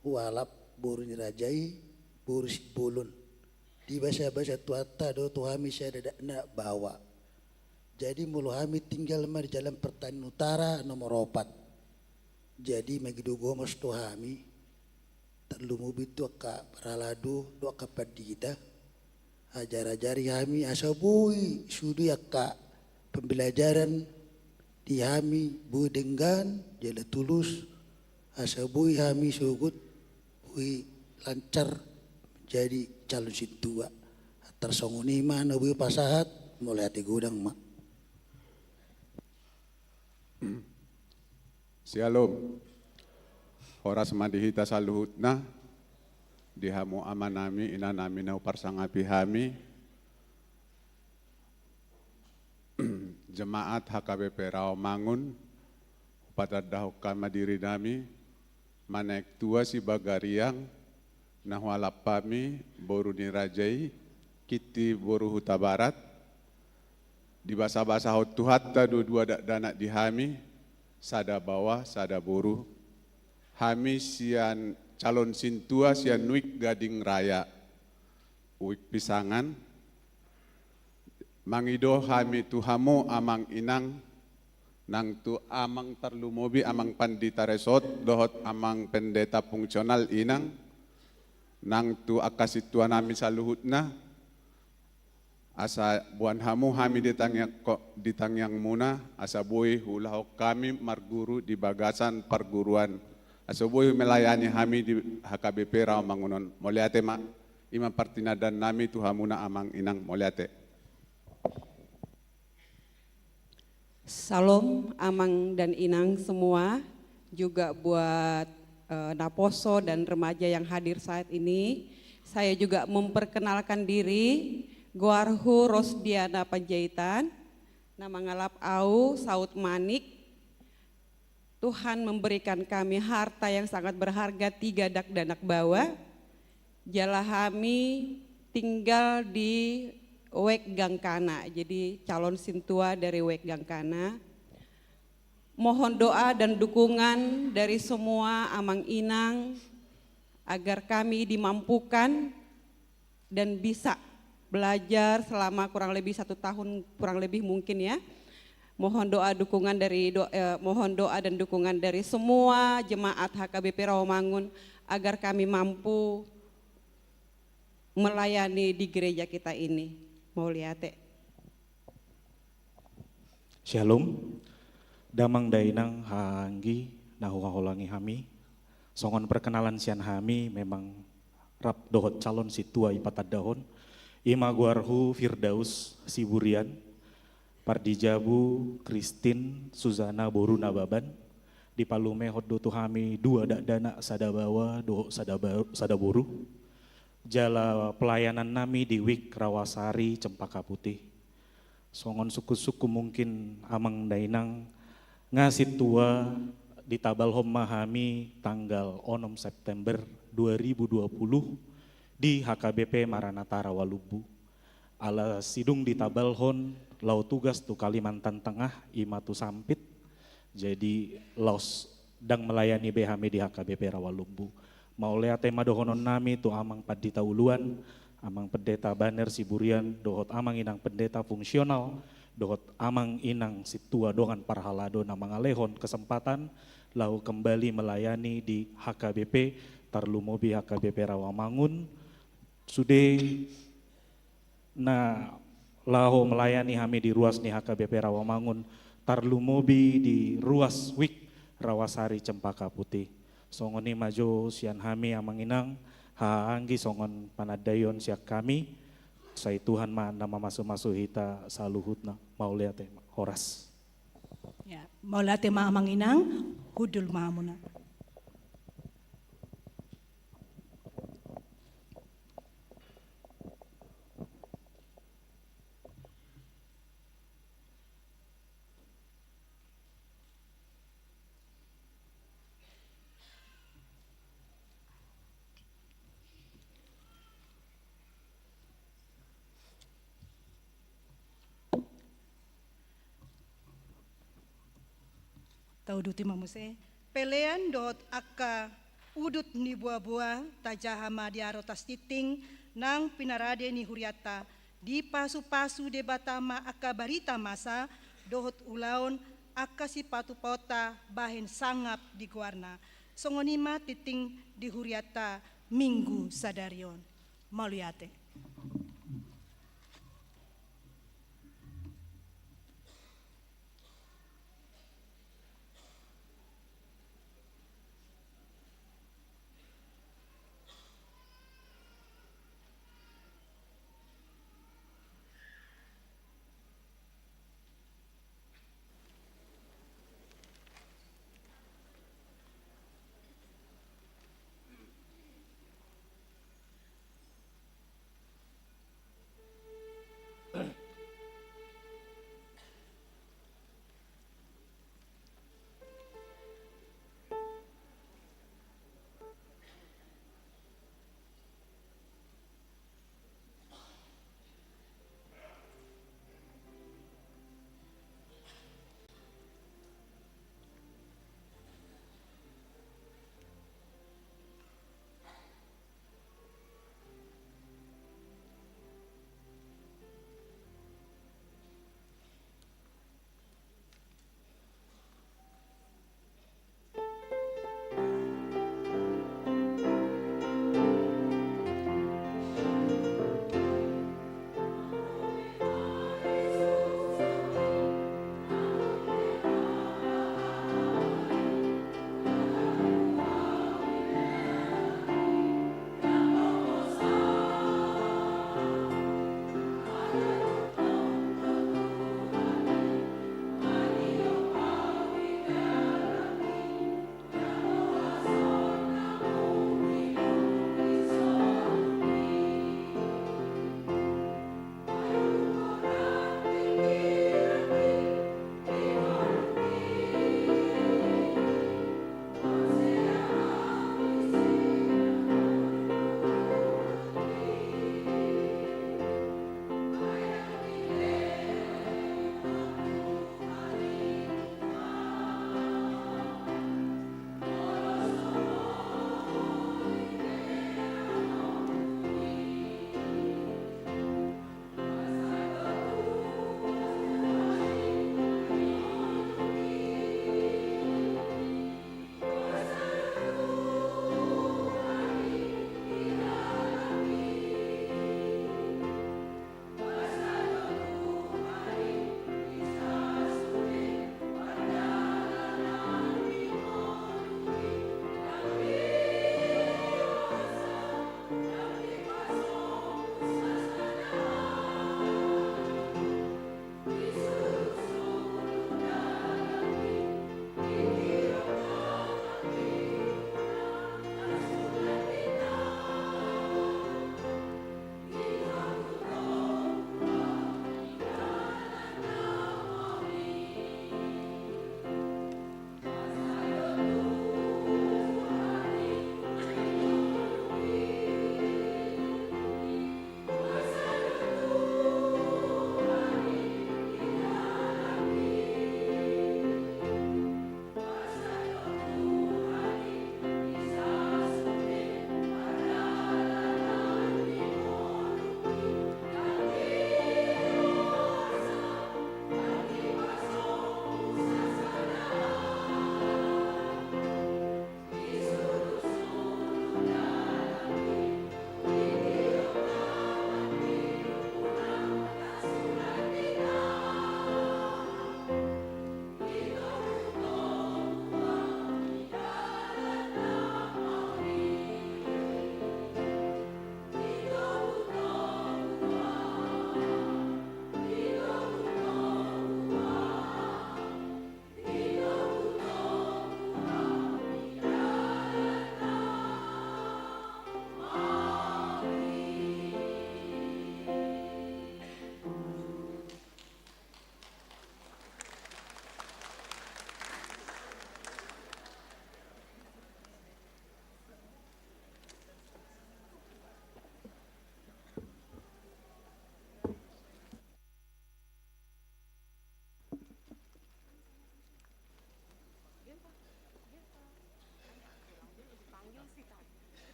hualap boru ni raja i, boru Simbolon. Di basa-basa Tuhanta do tu hami sada dakdanak baoa. Jadi molo hami tinggal ma di Jalan Pertanian Utara nomor opat. Jadi mangido gomos tu hami, tarlumobi tu angka parhalado dohot angka pandita, ajar-ajari hami asa boi sude angka pembelajaran di hami boi denggan jala tulus, asa boi hami sogot boi lancar menjadi calon sintua. Tarsongon i ma na boi pasahat, mauliate godang ma. Syalom. Horas ma di hita saluhutna, di hamu amanami, inanami na huparsangapi hami, jemaat H K B P Rawamangun, hupatandahon hami ma dirinami, manaek tua Sibagariang, na hualap hami boru ni raja i, Kitti boru Hutabarat, dibasa-basahon Tuhanta do dua dakdanak di hami, sada baoa, sada boru. Hami sian calon sintua sian Wik Gading Raya, Wik Pisangan, mangido hami tu hamu amang inang, nang tu amang tarlumobi amang pandita resort, dohot amang pendeta fungsional inang, nang tu angka sintuanami saluhutna, asa boan hamu hami di tangiang ko-, di tangiangmuna, asa boi huulahon hami marguru di bagasan parguruan, asa boi melayani hami di H K B P Rawamangun on. Mauliate ma. I ma partinandannami tu hamuna amang inang, mauliate. Syalom, amang dan inang semua, juga buat, eh, naposo dan remaja yang hadir saat ini. Saya juga memperkenalkan diri, goarhu Rosdiana Panjaitan, na mangalap au Saut Manik. Tuhan memberikan kami harta yang sangat berharga, tiga dakdanak baoa. Jala hami tinggal di Wek Gangkana, jadi calon sintua dari Wek Gangkana. Mohon doa dan dukungan dari semua amang inang agar kami dimampukan dan bisa belajar selama kurang lebih satu tahun, kurang lebih mungkin ya. Mohon doa dukungan dari do-, eh, mohon doa dan dukungan dari semua jemaat H K B P Rawamangun agar kami mampu melayani di gereja kita ini. Mauliate. Syalom. Damang dainang haha anggi na huhaholongi hami. Songon perkenalan sian hami memang rap dohot calon sintua ipatandahon. I ma goarhu Firdaus Siburian, pardijabu Kristin Suzana boru Nababan. Dipalumehon do tu hami dua dakdanak, sada baoa dohot sada ba-, sada boru. Jala pelayanannami di Wik Rawasari Cempaka Putih. Songon sungkun-sungkun mungkin amang dainang, nga sintua ditabalhon ma hami tanggal onom September dua ribu dua puluh di H K B P Maranatha Rawalumbu. Ala sidung ditabalhon laho tugas tu Kalimantan Tengah, i ma tu Sampit. Jadi laos ndang melayani be hami di H K B P Rawalumbu. Mauliate ma dohononnami tu amang pandita uluan, amang pendeta Baner Siburian, dohot amang inang pendeta fungsional, dohot amang inang sintua dongan parhalado na mangalehon kesempatan laho kembali melayani di H K B P, tarlumobi H K B P Rawamangun. Sude na laho melayani hami di ruas ni H K B P Rawamangun, tarlumobi di ruas Wik Rawasari Cempaka Putih. Songon i ma jo sian hami amang inang, haha anggi, songon panandaion sian hami. Sai Tuhan ma na mamasu-masu hita saluhutna. Mauliate ma. Horas. Ya, mauliate ma amang inang, hundul ma hamuna. Tauduti ma muse. Pelean dohot angka udut ni boaboa tajaha ma di ari Otas tingting nang pinarade ni hurianta, dipasupasu Debata ma angka barita masa dohot ulaon angka sipatupaonta bahen sangap di goarna. Songon i ma tingting di hurianta Minggu sadari on. Mauliate.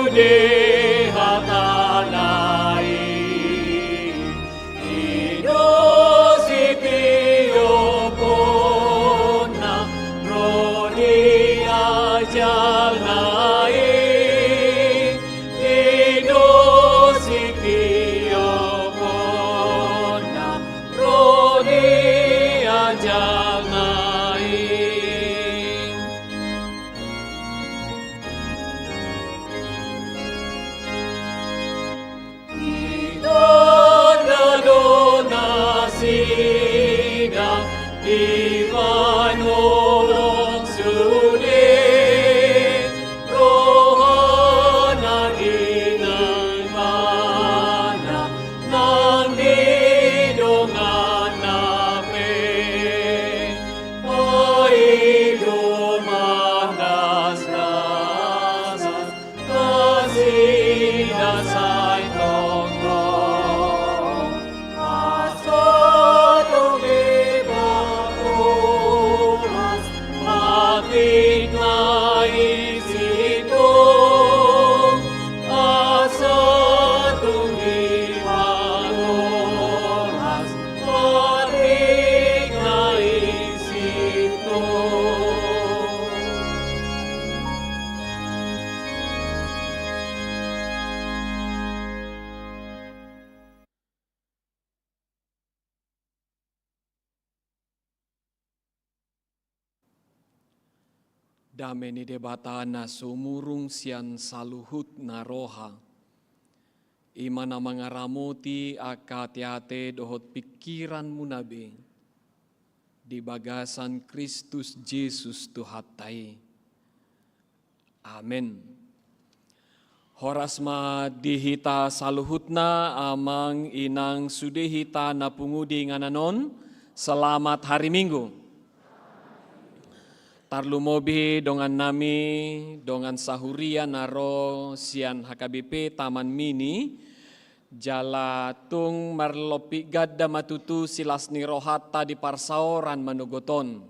Di hatana i, i do sitioponna ro di ajalna i, i do sitioponna ro di ajalna i. Di tanda do nasida di panolong sude, rohana di Debata nang di donganna pe. Ai do ma das das nasida sai tongtong, asa tung dipatolas patikna i sintong, asa tung dipatolas patikna i sintong. Dame ni Debata na sumurung sian saluhutna roha, i ma na mangaramoti angka ateate dohot pingkiranmuna be di bagasan Kristus Jesus Tuhanta i. Amen. Horas ma di hita saluhutna, amang inang sude hita na pungu di inganan on. Selamat hari Minggu. Tarlumobi dongannami, dongan sahuria na ro sian H K B P Taman Mini, jala tung marlompit ganda ma tutu silas ni rohanta di parsaoran manogot on.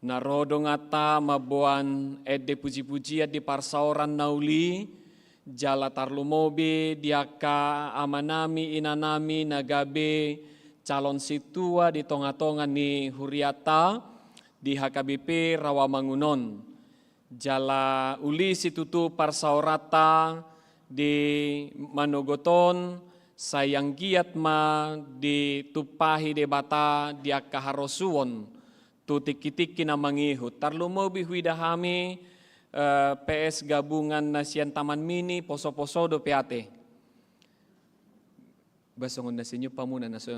Na ro donganta mamboan ende pujipujian di parsaoran na uli, jala tarlumobi di angka amanami inanami na gabe calon sintua di tongatonga ni hurianta di H K B P Rawamangun on. Jala uli situtu parsaoranta di manogot on, sai anggiat ma ditumpahi Debata di angka harosuon tu tingkitingki na mangihut. Tarlumobi huida hami, eh, P S gabungan na sian Taman Mini, posoposo dope ate. Ba songon na senyum hamuna na so,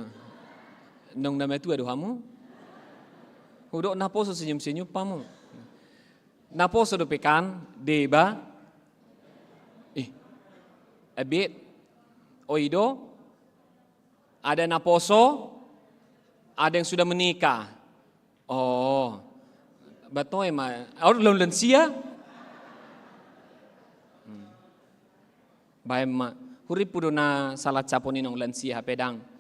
nong na matua do hamu? Hudok na poso senyum-senyum hamu. Na poso dope kan, deba? Ih. Abit. O i do? Ada na poso, ada yang sudah menikah. Oh. Ba toe ma. Aur laun lansia? Hmm. Baen ma. Hurimpu do na salah cap on i nong lansia hape dang.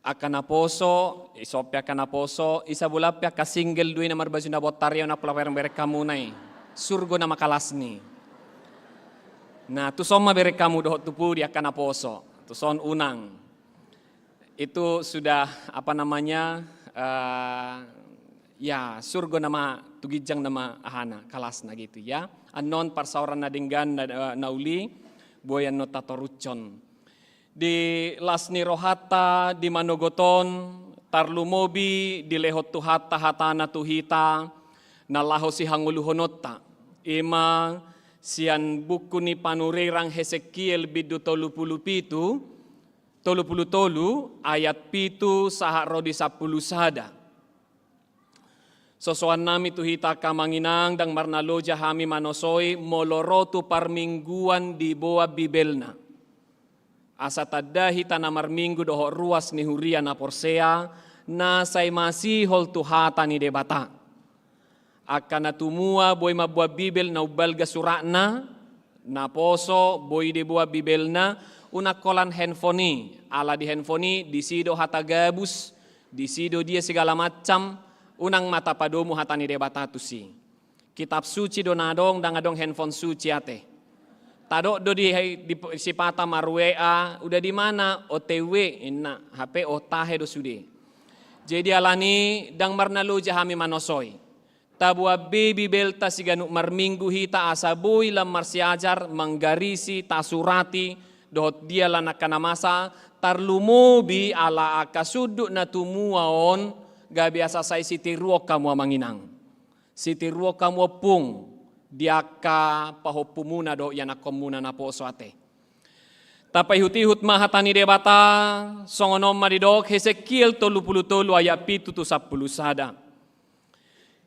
Angka na poso, i son pe angka na poso, i sabola pe angka single do i na marbaju na bontar i, unang pola bereng-bereng hamuna i. Surgo nama kalasni. Nah, tuson ma bereng hamu dohot tu pudi angka na poso. Tuson unang. Itu sudah, apa namanya, eh, ya, surgo nama tu ginjang nama ahana, kalasna gitu ya. Annon parsaoran na denggan na, na uli, boi annon tatorushon. Di las ni rohanta di manogot on, tarlumobi dilehon Tuhanta hatana tu hita, na laho sihangoluhononta. I ma sian buku ni panurirang Hesekiel bindu tolu pulu pitu, tolu pulu tolu, ayat pitu sahat ro di sampulu sada. Sosoannami tu hita angka amang inang, ndang marnaloja hami manosoi molo ro tu parmingguan diboan Bibelna. Asa tanda hita na marminggu dohot ruas ni huria na porsea, na sai masihol tu hata ni Debata. Angka na tumua boi mamboan Bibel na umbalga suratna, na poso boi diboan Bibelna, unang holan handphone i, ala di handphone i, disi do hata gabus, disi do dia segala macam, unang ma tapadomu hata ni Debata tusi. Kitab suci do na adong, ndang adong handphone suci ate. Tadok do di, di sipata mar-WA, udah di mana? O T W, inna, hape o tahe do sude. Jadi alani ndang marnaloja hami manosoi. Taboan be Bibelta siganup marminggu hita asa boi lam marsiajar, manggarisi, tasurati, dohot dialan angka na masa, tarlumobi ala angka sundut na tumua on, gabe asa sai sitiruon hamu amang inang. Sitiruon hamu ompung, di angka pahompumuna dohot ianakkonmuna naposo ate. Tapaihut-ihut ma hata ni Debata, songon on ma didok Hesekiel tolu pulu tolu ayat pitu tu sampulu sada.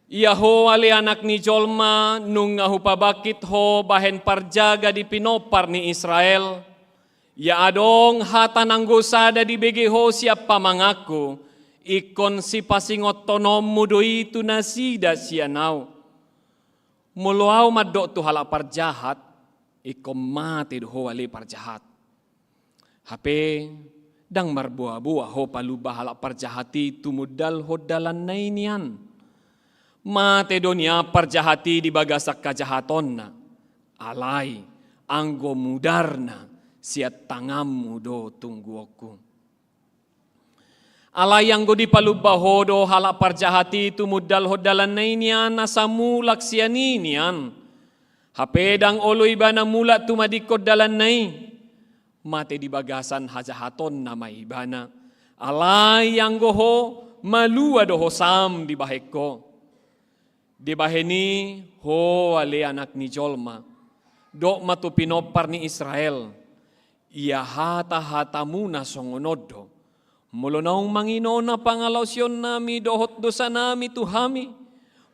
Ia ho ale anak ni jolma, nunga hupabangkit ho bahen parjaga di pinompar ni Israel. Ia adong hata nanggo sada dibege ho sian pamanganku, ingkon sipasingothononmu do i tu nasida sian ahu. Molo ahu mandok tu halak parjahat, ingkon mate do ho ale parjahat. Hape, ndang marboa-boa ho palumba halak parjahat i tumundalhon dalanna i nian. Mate do nian parjahat i di bagasan hajahatonna. Alai, anggo mudarna sian tanganmu do tungguonku. Alai anggo dipalumba ho do halak parjahat i tumundalhon dalanna i nian asa mulak sian i nian. Hape ndang olo ibana mulak tumadingkon dalanna i. Mate di bagasan hajahatonna ma ibana. Alai anggo ho, malua do hosam dibahen ho. Dibahen i, ho ale anak ni jolma, dok ma tu pinompar ni Israel, ia hata-hatamuna songon on do. Molo naung manginona pangalaosionnami dohot dosanami tu hami,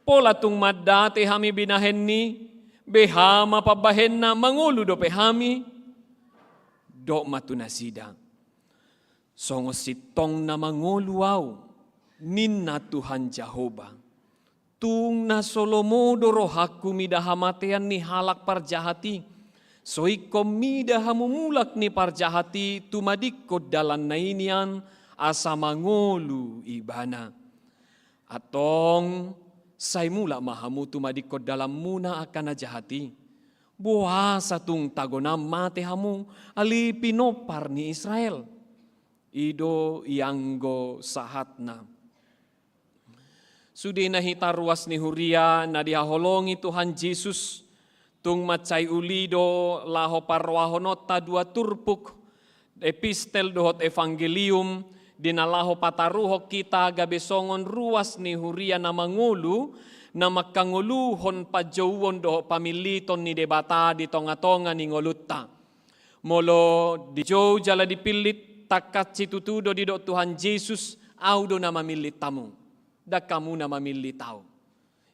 pola tung mandate hami binahen ni, beha ma pambahenna, mangolu dope hami? Dok ma tu nasida. Songon sintong na mangolu ahu, ninna Tuhan Jahowa. Tung na so lomo do rohangku mida hamatean ni halak parjahat i. So ingkon mida hamu mulak ni parjahat i tumadingkon dalanna i nian asa mangolu ibana. Antong, sai mulak ma hamu tumadingkon dalanmuna angka na jahat i. Boasa tung tagonan mate hamu ale pinompar ni Israel? I do ianggo sahatna. Sudena hita ruas ni huria na dihaholongi Tuhan Jesus, tung mansai uli do laho parrohahononta dua turpuk, epistel dohot evangelium, di na laho pataruhon hita gabe songon ruas ni huria na mangolu, na mangkangoluhon panjouon dohot pamilliton ni Debata di tonga-tonga ni ngolunta. Molo dijou jala dipillit, tangkas situtu do didok Tuhan Jesus, ahu do na mamillit hamu, ndang hamu na mamillit ahu.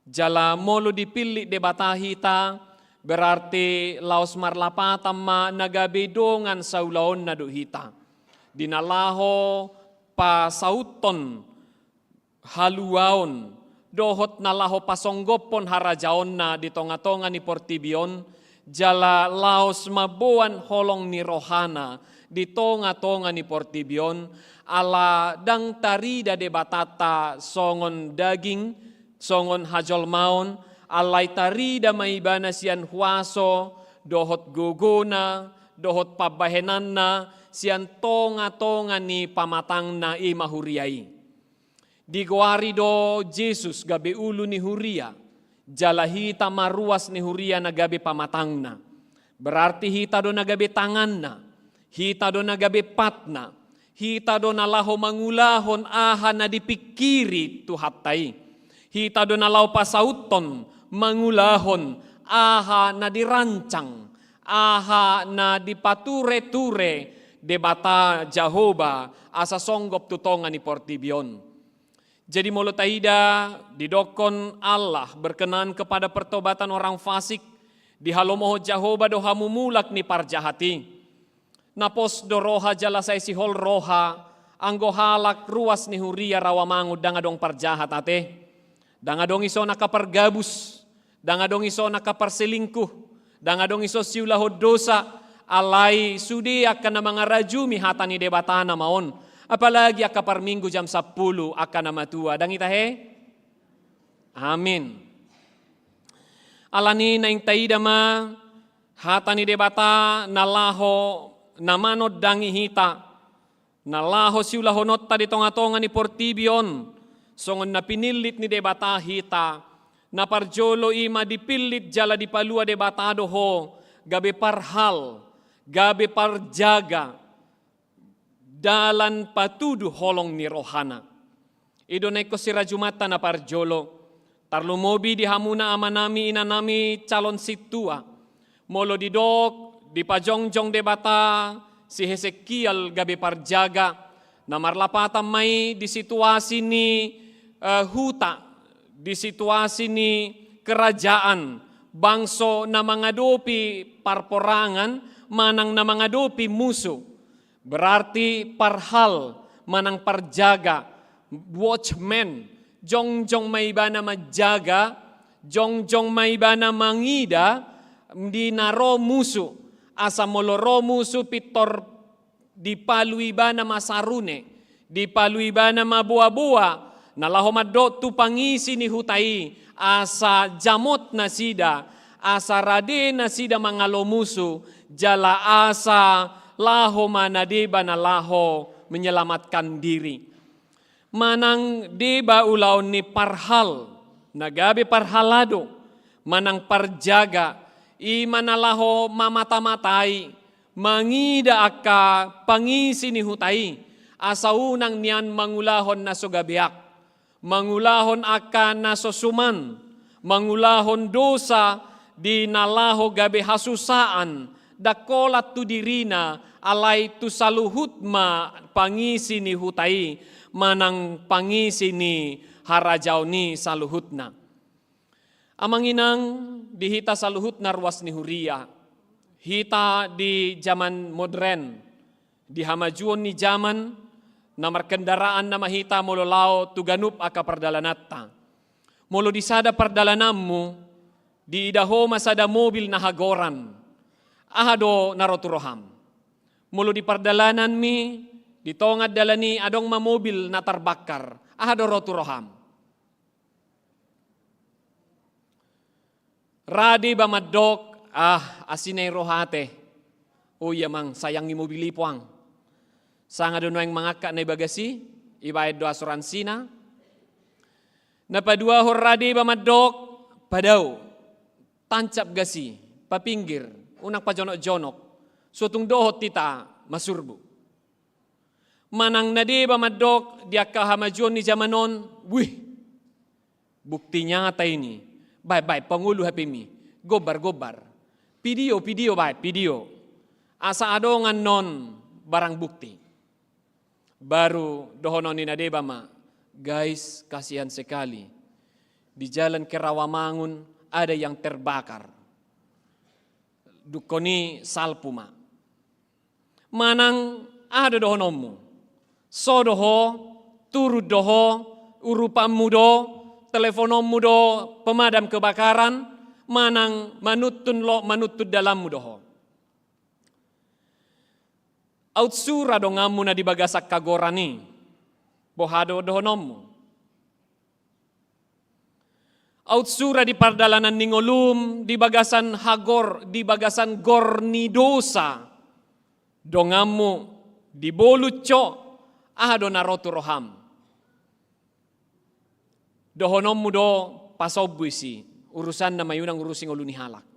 Jala molo dipillit Debata hita, berarti laos marlapatan ma na gabe dongan saulaonna do hita. Di na laho pasauthon haluaon, dohot na laho pasonggophon harajaonna di tonga-tonga ni portibi on, jala laos mamboan holong ni rohana di tonga-tonga ni portibi on, ala ndang tarida Debatanta songon daging, songon hajolmaon, alai tarida ma ibana sian huaso, dohot gogona, dohot pambahenanna, sian tonga-tonga ni pamatangna i ma huria i. Digoari do Jesus gabe ulu ni huria, jala hita ma ruas ni huria na gabe pamatangna. Berarti hita do na gabe tanganna, hita do na gabe patna, hita do na laho mangulahon aha na dipingkiri Tuhanta i. Hita do na laho pasauthon mangulahon aha na dirancang, aha na dipature-ture Debata Jahowa asa songgop tu tonga ni portibi on. Jadi molo taida, didokkon Allah berkenan kepada pertobatan orang fasik, dihalomohon Jahowa do hamu mulak ni parjahat i. Na pos do roha jala sai sihol roha, anggo halak ruas ni huria Rawamangun ndang adong parjahat ate. Ndang adong ison angka pargabus, ndang adong ison angka parselingkuh, ndang adong ison siulahon dosa, alai sude angka na mangarajumi hata ni Debatana ma on, apalagi angka parminggu jam sampulu angka na matua, ndang i tahe? Amin. Alani naeng taida ma hata ni Debata na laho na manondangi hita, na laho siulahononta di tonga-tonga ni portibi on, songon na pinillit ni Debata hita. Na parjolo i ma dipillit jala dipalua Debata do ho, gabe parhal, gabe parjaga, dalan patudu holong ni rohana. I do na ingkon sirajumanta na parjolo. Tarlumobi di hamuna amanami inanami calon sintua. Molo didok, dipajongjong Debata si Hesekiel gabe parjaga, na marlapatan ma i di situasi ni, eh, huta, di situasi ni kerajaan, bangso na mangadopi parporangan manang na mangadopi musu. Berarti parhal manang parjaga, watchman, jongjong ma ibana manjaga, jongjong ma ibana mangida di na ro musu, asa molo ro musu pintor dipalu ibana ma sarune, dipalu ibana ma boa-boa, na laho mandok tu pangisi ni huta i, asa jamot nasida, asa rade nasida mangalo musu, jala asa laho ma na deba na laho menyelamatkan diri. Manang deba ulaon ni parhal, na gabe parhalado, manang parjaga, i ma na laho mamata-matai, mangida angka pangisi ni huta i, asa unang nian mangulahon na so gabeak, mangulahon angka na so suman, mangulahon dosa di na laho gabe hasusaan, ndang holan tu dirina, alai tu saluhut ma pangisi ni huta i, manang pangisi ni harajaon i saluhutna. Amang inang, di hita saluhutna ruas ni huria, hita di jaman modern, di hamajuon ni jaman, na markendaraan nama hita molo laho tu ganup angka pardalananta. Molo di sada pardalananmu, diida ho ma sada mobil na hagoran, aha do na ro tu roham? Molo di pardalananmi, di tonga dalan i adong ma mobil na tarbakar, aha do ro tu roham? Ra deba mandok, ah, asi na i roha ate. O iya mang, sayangi mobil i puang. Sanga do nuaeng mangangkat na i bagas i, ibaen do asuransina. Na paduahon ra deba mandok, padao, tancap gas i, papinggir, unang pajonok-jonok. So tung dohot hita masurbu. Manang na deba mandok di angka hamajuon ni jaman on, wih, bukti nyata ini. Bae, bae, pangolu H P-mi. Gombar, gombar. Pidio, pidio, bae, pidio. Asa adong annon barang bukti. Baru dohonon ni na deba ma, guys, kasihan sekali. Di jalan ke Rawamangun ada yang terbakar. Dungkon i salpu ma. Manang aha do dohononmu? So do ho, turun do ho, urupanmu do, telepononmu do pemadam kebakaran, manang manuntun lo, manuntun dalanmu do ho. Aut sura donganmu na di bagasan hagoran i, boha do dohononmu? Aut sura di pardalanan ni ngolum, di bagasan hagor, di bagasan gor ni dosa donganmu, di bolutco, aha do na ro tu roham? Dohononmu do pasombu isi, urusanna ma i, unang urusi ngolu ni halak.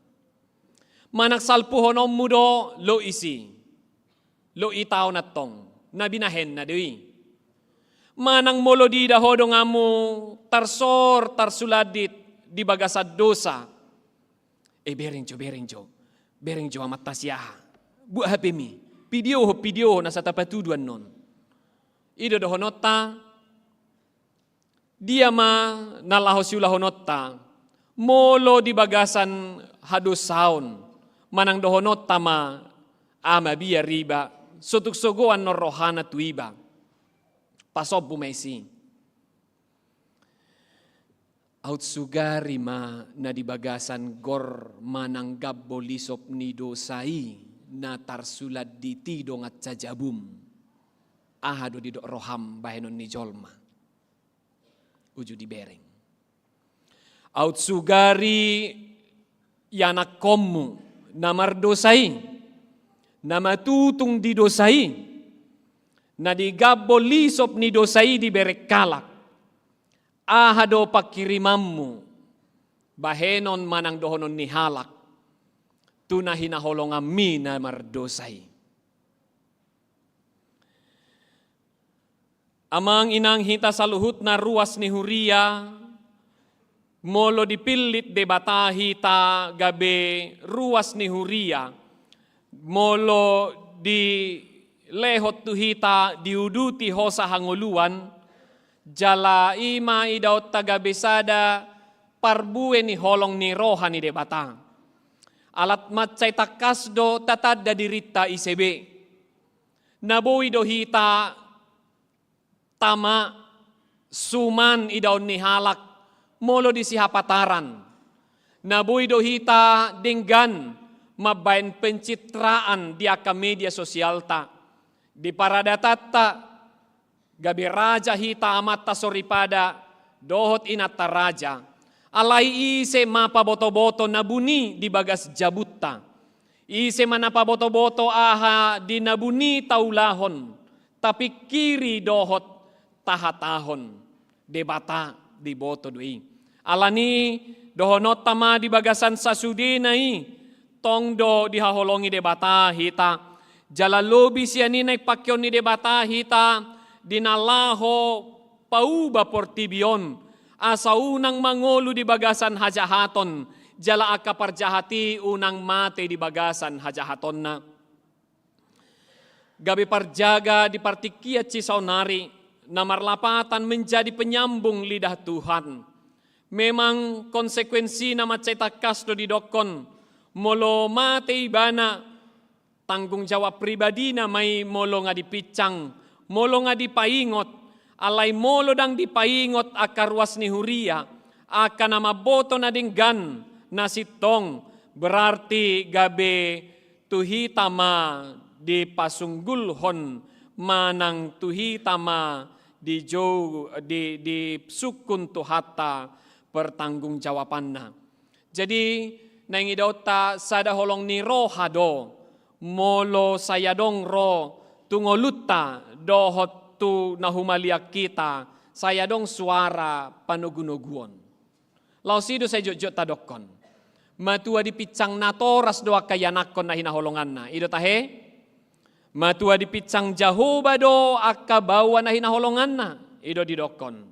Manang salpuhononmu do lo isi, lo i taon antong, na binahenna do i. Manang molo diida ho donganmu tarsor, tarsulandit di bagasan dosa. Eh, bereng jo, bereng jo. Bereng jo amanta si aha. Buat H P-mi. Pidio ho, pidio ho, na so tapatudu annon. I do dohononta, dia ma na laho siulahononta, molo di bagasan hadosaon, manang dohononta ma, aha ma biar iba, so tung sogo annon rohana tu iba. Pasombu ma isi. Aut sugari ma na di bagasan gor manang gambo lisop ni dosa i, na tarsulandit i dongan sajabum. Aha do didok roham bahenon ni jolma? Uju dibereng. Aut sugari ianakkonmu na mardosa i, na matutung di dosa i, na digambol lisop ni dosa i di berenghalak, aha do pangkirimanmu bahenon manang dohonon ni halak tu na hinaholonganmi na mardosa i? Amang inang, hita saluhutna ruas ni huria, molo dipillit Debata hita gabe ruas ni huria, molo dilehon tu hita diuduti hosa hangoluan, jala i ma idaonta gabe sada parbue ni holong ni roha ni Debata. Ala mansai tangkas do tatanda dirinta ise be. Na boi do hita tama suman idaon ni halak molo di sihapataran. Na boi do hita denggan mambaen pencitraan di angka media sosialta. Di paradatanta, gabe raja hita amanta soripada dohot inanta raja. Alai ise ma pabotoboto na buni di bagas jabunta? Ise ma na pabotoboto aha di na buni taulahon, tapingkiri dohot tahatahon? Debata diboto do i. Alani dohononta ma di bagasan sasudena i, tong do dihaholongi Debata hita. Jala lobi sian i naeng pangkeon ni Debata hita di na laho pauba portibi on, asa unang mangolu di bagasan hajahaton, jala angka parjahat i unang mate di bagasan hajahatonna. Gabe parjaga di partingkian sisaonari, na marlapatan menjadi penyambung lidah Tuhan. Memang konsekuensina mansai tangkas do didokkon, molo mate ibana, tanggung jawab pribadina ma i molo nga dipinsang, molo nga dipaingot. Alai molo ndang dipaingot angka ruas ni huria, angka na mamboto na denggan, na sintong, berarti gabe tu hita ma dipasunggulhon manang tu hita ma dijou-, di, disungkun Tuhanta pertanggungjawabanna. Jadi, naeng idaonta sada holong ni roha do, molo sai adong ro tu ngolunta dohot tu na humaliang hita, sai adong suara panogunoguon. Laos i do sai jotjot tadokkon. Matua dipinsang natoras do angka ianakkon na hinaholonganna. I do tahe? Matua dipinsang Jahowa do angka baoa na hinaholonganna. I do didokkon.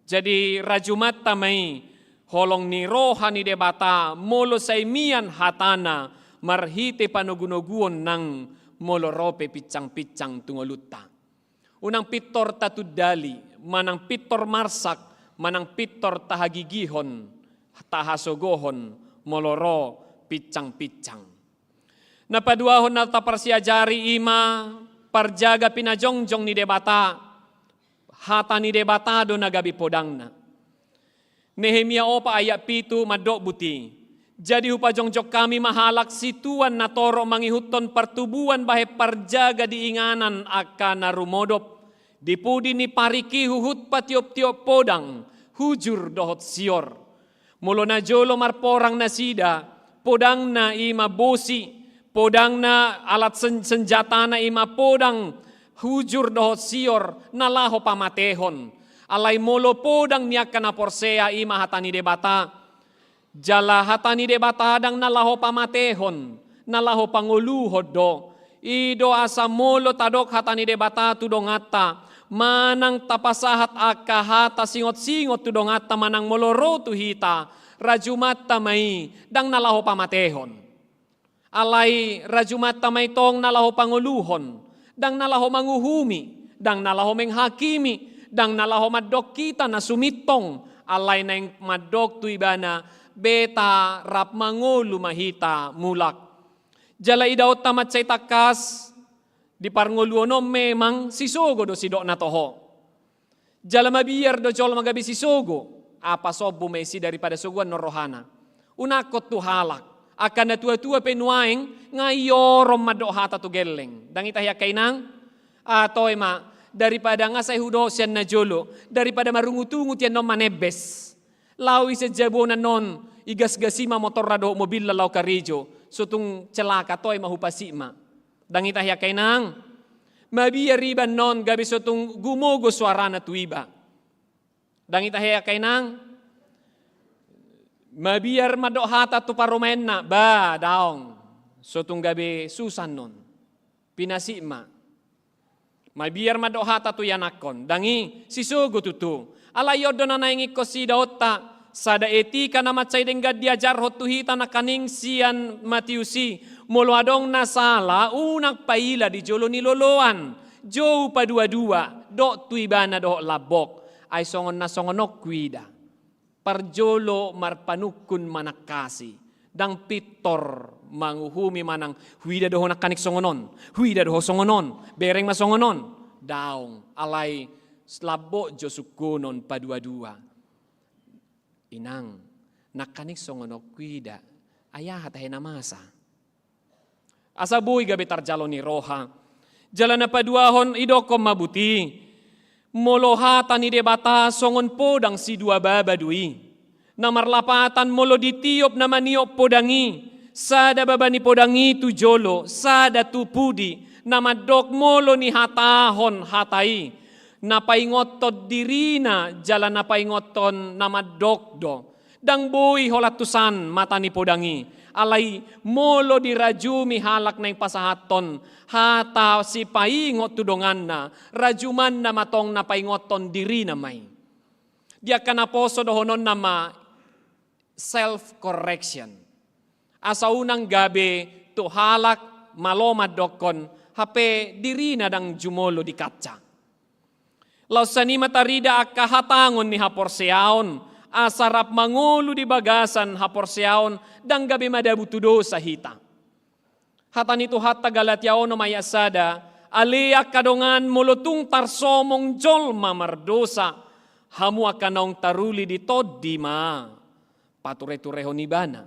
Jadi rajumanta ma i holong ni roha ni Debata molo sai mian hatana marhite panogunoguon nang molo ro pe pinsangpinsang tu ngolunta. Unang pintor tatundali, manang pintor marsak, manang pintor tahagigihon, tahasogohon, molo ro pinsangpinsang. Na paduahon na taparsiajari i ma parjaga pinajongjong ni Debata, hata ni Debata do na gabe podangna. Nehemia opat ayat pitu mandok buti. Jadi hupajongjong hami ma halak situan na torop mangihuthon partubuan bahen parjaga di inganan angka na rumodop, di pudi ni parik i huhut patioptiop podang, hujur dohot sior. Molo najolo marporang nasida, podangna i ma bosi, podangna alat sen-, senjatana i ma podang, hujur dohot sior, na laho pamatehon. Alai molo podang ni angka na porsea i ma hata ni Debata. Jala hata ni Debata ndang na laho pamatehon, na laho pangoluhon do. I do asa molo tadok hata ni Debata tu donganta, manang tapasahat angka hata singot-singot tu donganta manang molo ro tu hita, rajumanta ma i, ndang na laho pamatehon. Alai rajumanta ma i tong na laho pangoluhon, ndang na laho manguhumi, ndang na laho menghakimi, ndang na laho mandok hita na sumintong, alai naeng mandok tu ibana, beta rap mangolu ma hita mulak. Jala idaonta mansai tangkas, di parngoluon on memang sisogo do sidok na toho. Jala mabiar do jolma gabe sisogo, apa sombu ma i si daripada sogoan non rohana. Unangkon tu halak, angka na tuatua pe nuaeng nga iorom mandok hata tu gelleng. Ndang i tahe angka inang? Atau ema, daripada nga sai hudok sian na jolo, daripada marungutungut i annon manembes. Laho i sian jabu on annon, igasgasi ma motorna dohot mobilna laho karejo, sotung celaka toe ma hupasik ma. Ndang ita he angka inang, mabiar iba annon gabe sotung gumogo suarana tu iba. Ndang ita he angka inang, mabiar mandok hata tu parumaenna, ba daong, sotung gabe susah annon. Pinasik ma. Mabiar mandok hata tu ianakhon, ndang i sisogo tutu. Alai on do na naeng ingkon siidaonta, sada etika na mansai denggan diajarhon tu hita nangkaning sian Matius i, molo adong na sala unang paila di jolo ni loloan, jou paduadua, dok tu ibana dohot lambok. Ai songon na songon on huida. Parjolo marpanungkun manangkasi, ndang pintor manguhumi manang huida do ho nangkaning songon on, huida do ho songon on, bereng ma songon on. Daong, alai lambok jo sungkunon paduadua. Inang, nangkaning songon on huida, ai aha tahe na masa? Asa boi gabe tarjalo ni roha. Jala na paduahon, idokkon ma buti, molo hata ni Debata songon podang sidua baba do i. Na marlapatan molo ditiop na maniop podang i, sada baba ni podang i tu jolo, sada tu pudi, na mandok molo nihatahon hata i, na paingothon dirina jala na paingothon na mandok do. Ndang boi holan tusan mata ni podang i, alai molo dirajumi halak naeng pasahathon hata sipaingot tu donganna, rajumanna ma tong na paingothon dirina ma i. Di angka naposo dohononna ma self correction. Asa unang gabe tu halak malo mandokkon hape dirina ndang jumolo di kaca. Laos sian i ma tarida angka hatangon ni haporseaon, asa rap mangolu di bagasan haporseaon, ndang gabe madabu tu dosa hita. Hata ni Tuhanta Galatia onom ayat sada, ale angka dongan, molo tung tarsomong jolma mardosa, hamu angka naung taruli di Tondi ma patureturehon ibana.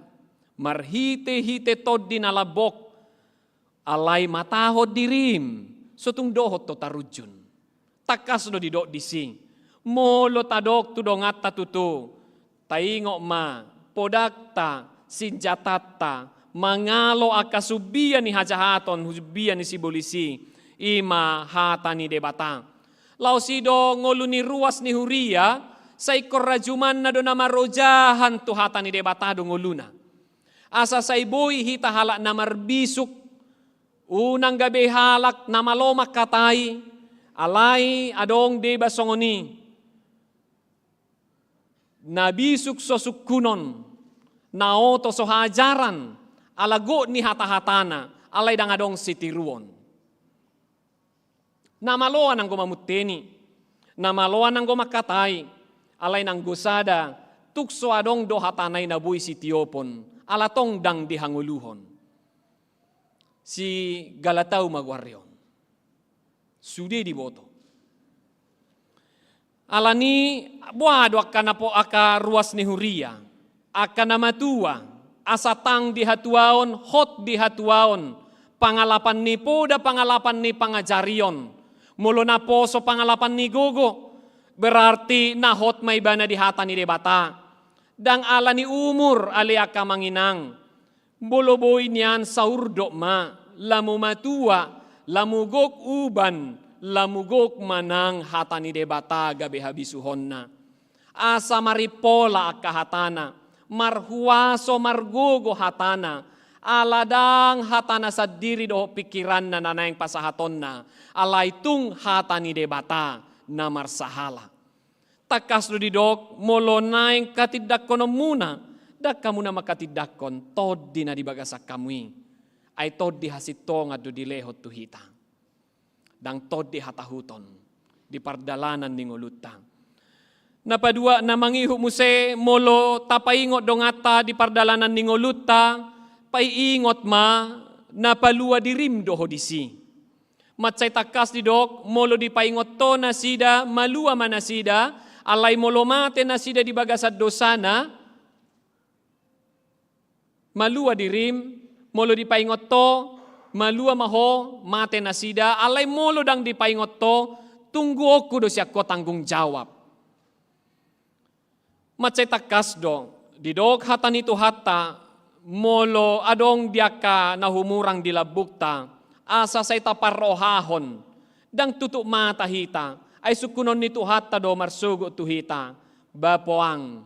Marhitehite Tondi na lambok, alai matahon dirim, sotung dohot do tarunjun. Tangkas do didok disi, molo tadok tu donganta tutu, taingot ma podangta, sinjatanta, mangalo angka sumbia ni hajahaton, sumbia ni sibolis i, i ma hata ni Debata. Laos i do ngolu ni ruas ni huria, sai ingkon rajumanna do na marojahan tu hata ni Debata do ngoluna. Asa sai boi hita halak na marbisuk, unang gabe halak na malo mangkatai, alai adong deba songon i. Na bisuk so sungkunon, na oto so hajaran, ala gok ni hatahatana, alai ndang adong sitiruon. Na maloan anggo mamunteni, na maloan anggo mangkatai, alai nanggo sada, tung so adong do hatana i na boi sitiopon, ala tong ndang dihangoluhon. Si Galatau ma goarna on. Sude diboto. Alani boha do angka na po-, angka ruas ni huria, angka na matua, asa tang di hatuaon, hot di hatuaon, pangalapan ni poda, pangalapan ni pangajarion, molo naposo pangalapan ni gogo, berarti na hot ma ibana di hata ni Debata. Ndang alani umur ale angka amang inang, molo boi nian saurdot ma, lamu matua, lamu gok uban, lamu gok manang hata ni Debata gabe habisuhonna. Asa marimpola angka hatana, marhuaso margogo hatana, ala ndang hatana sandiri dohot pingkiranna na naeng pasahatonna, alai tung hata ni Debata na marsahala. Tangkas do didok, molo naeng katindangkononmuna, ndang hamu na mangkatindangkon tondi na di bagasan hamu i. Ai tondi hasintongan do dilehon tu hita. Ndang tondi hatahuton di pardalanan ni ngolunta. Na padua, na mangihut muse, molo tapaingot donganta di pardalanan ni ngolunta, paingot ma na palua dirim do ho disi. Mansai tangkas didok, molo dipaingot ho nasida, malua ma nasida, alai molo mate nasida di bagasan dosana, malua dirim, molo dipaingot ho, malua ma ho, mate nasida, alai molo ndang dipaingot ho, tungguonku do sian ho tanggung jawab. Mansai tangkas do, Didok hata ni Tuhanta, molo adong di angka na humurang di lambungta, asa sai taparrohahon, ndang tutup mata hita, ai sungkunon ni Tuhanta do marsogot tu hita, Bapoang,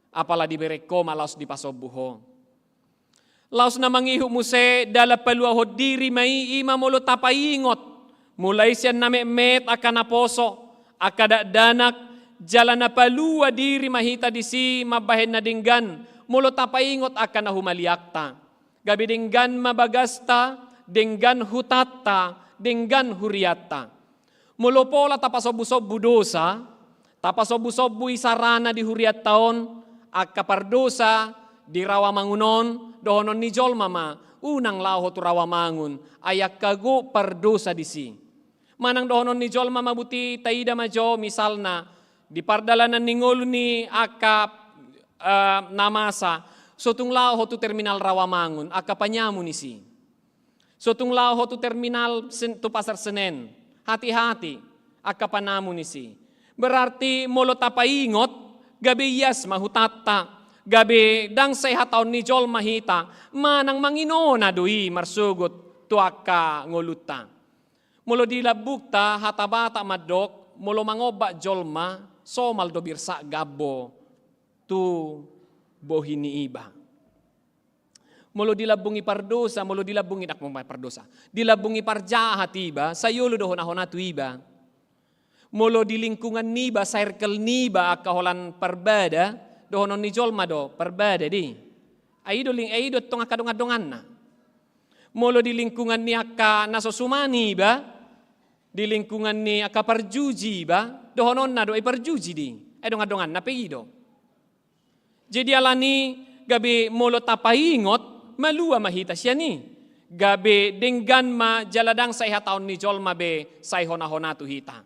apala dibereng Ho ma laos dipasombu Ho. Laos na mangihut muse dalan paluahon diri ma i, i ma molo tapaingot, mulai sian na metmet angka naposo, angka dakdanak, jala na palua diri ma hita disi mambahen na denggan, molo tapaingot angka na humaliangta. Gabe denggan ma bagasta, denggan hutanta, denggan hurianta. Molo pola tapasombusombu dosa, tapasombusombu i sarana di hurianta on, angka pardosa di Rawamangun on, dohonon ni jolma ma, unang laho tu Rawamangun, ai angka gok pardosa disi. Manang dohonon ni jolma ma, buti taida ma jo, misalna, di pardalanan ni ngolu ni angka, eh, na masa, so tung laho tu terminal Rawamangun, angka panyamun isi. So tung laho tu terminal Sen-, tu Pasar Senen, hati-hati, angka panyamun isi. Berarti molo tapaingot, gabe ias ma hutanta, gabe ndang sai hataon ni jolma hita, manang manginona do i marsogot tu angka ngolunta. Molo di lambungta hata Batak mandok, molo mangombak jolma, somal do birsak gambo tu bohi ni iba. Molo di lambung i pardosa, molo di lambung i, dak, molo pardosa. Di lambung i parjahat iba, sai olo do hona-hona tu iba. Molo di lingkungan niba, circle niba, angka holan parbada, dohonon ni jolma do, parbada di. Ai i do ling-, ai i do tong angka dongan-donganna. Molo di lingkungan ni angka na so suman iba, di lingkungan ni angka parjuji iba, dohononna do, ai parjuji di. Ai dongan-donganna pe i do. Jadi alani gabe molo tapaingot, malua ma hita sian i. Gabe denggan ma jala ndang sai hataon ni jolma be sai hona-hona tu hita.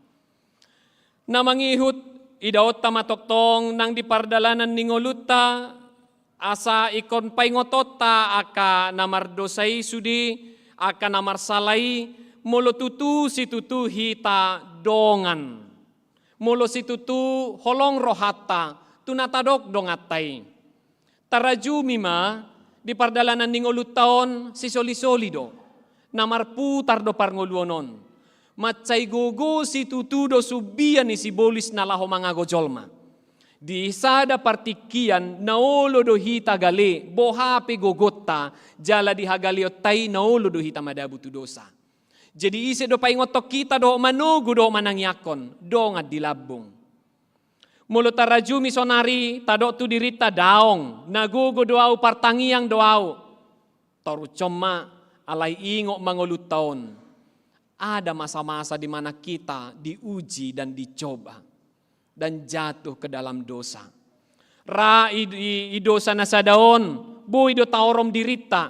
Na mangihut, idaonta ma tongtong nang di pardalanan ni ngolunta, asa ingkon paingotonta angka na mardosa i sude, angka na marsala i, molo tutu situtu hita dongan. Molo situtu holong rohanta, tu na tadok donganta i. Tarajumi ma, di pardalanan ni ngolunta on, sisoli-soli do. Na marputar do parngoluon on. Mansai gogo situtu do sumbia ni sibolis na laho mangago jolma. Di sada partingkian, na olo do hita gale, boha pe gogonta, jala di hagaleonta i na olo do hita madabu tu dosa. Jadi ise do paingothon hita dohot manogu dohot manangiangkon, dongan di lambung. Molo tarajumi sonari tadok tu dirinta daong, na gogo do au, partangiang do au. Tarushon ma, alai ingot ma ngolunta on. Ada masa-masa di mana kita diuji dan dicoba dan jatuh ke dalam dosa. Ra i, i, i dosa na sada on, boi do taorom dirinta.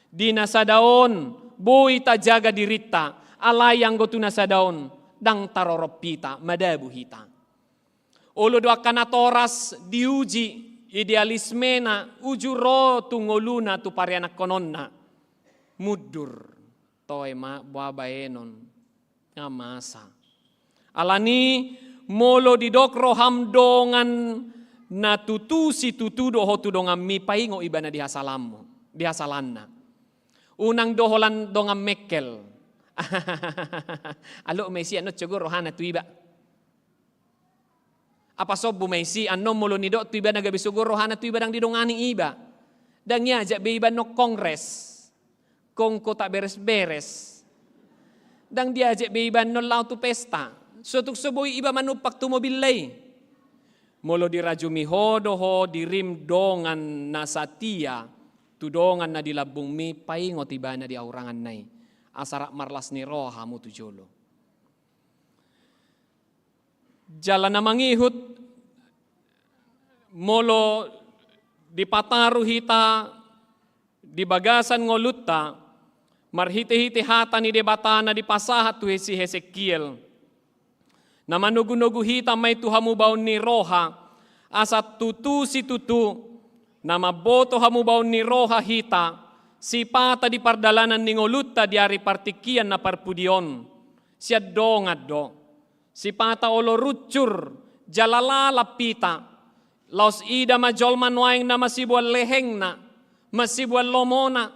Di na sada on, boi tajaga dirinta. Alai anggo tu na sada on, ndang tarorom hita, madabu hita. Olo do angka natoras diuji idealismena, uju ro tu ngoluna, tu parianakkononna. Mundur. Toe ma, boha baenon. Nga masa. Alani, molo didok roham dongan na tutu situtu do ho tu donganmi, paingot ibana di hasalanmu, di hasalanna. Unang do holan dongan mengkel. Alok ma isi annon sogo rohana tu iba. Apa sombu ma isi annon molo nidok tu ibana gabe sogo rohana tu iba, ndang didongani iba. Ndang diajak be iba annon kongres. Kongko tak beres-beres. Ndang diajak be iba annon laho tu pesta. So tung so boi iba manumpak tu mobilna i. Molo dirajumi ho do ho dirim dongan na satia, tu dongan na di lambungmi, paingot ibana di auranganna i. Asa rap marlas ni roha hamu tu jolo. Jala na mangihut, molo dipataru hita di bagasan ngolunta, marhite-hite hata ni Debata na dipasahat tu si Hesekiel, na manogu-nogu hita ma i tu hamubaon ni roha, asa tutu situtu, na mamboto hamubaon ni roha hita, sipata di pardalanan ni ngolunta di ari partingkian na parpudi on, sian dongan do. Sipata olo runsur, jala lalap hita, Laos ida ma jolma nuaeng na masibuan lehengna, masibuan lomona,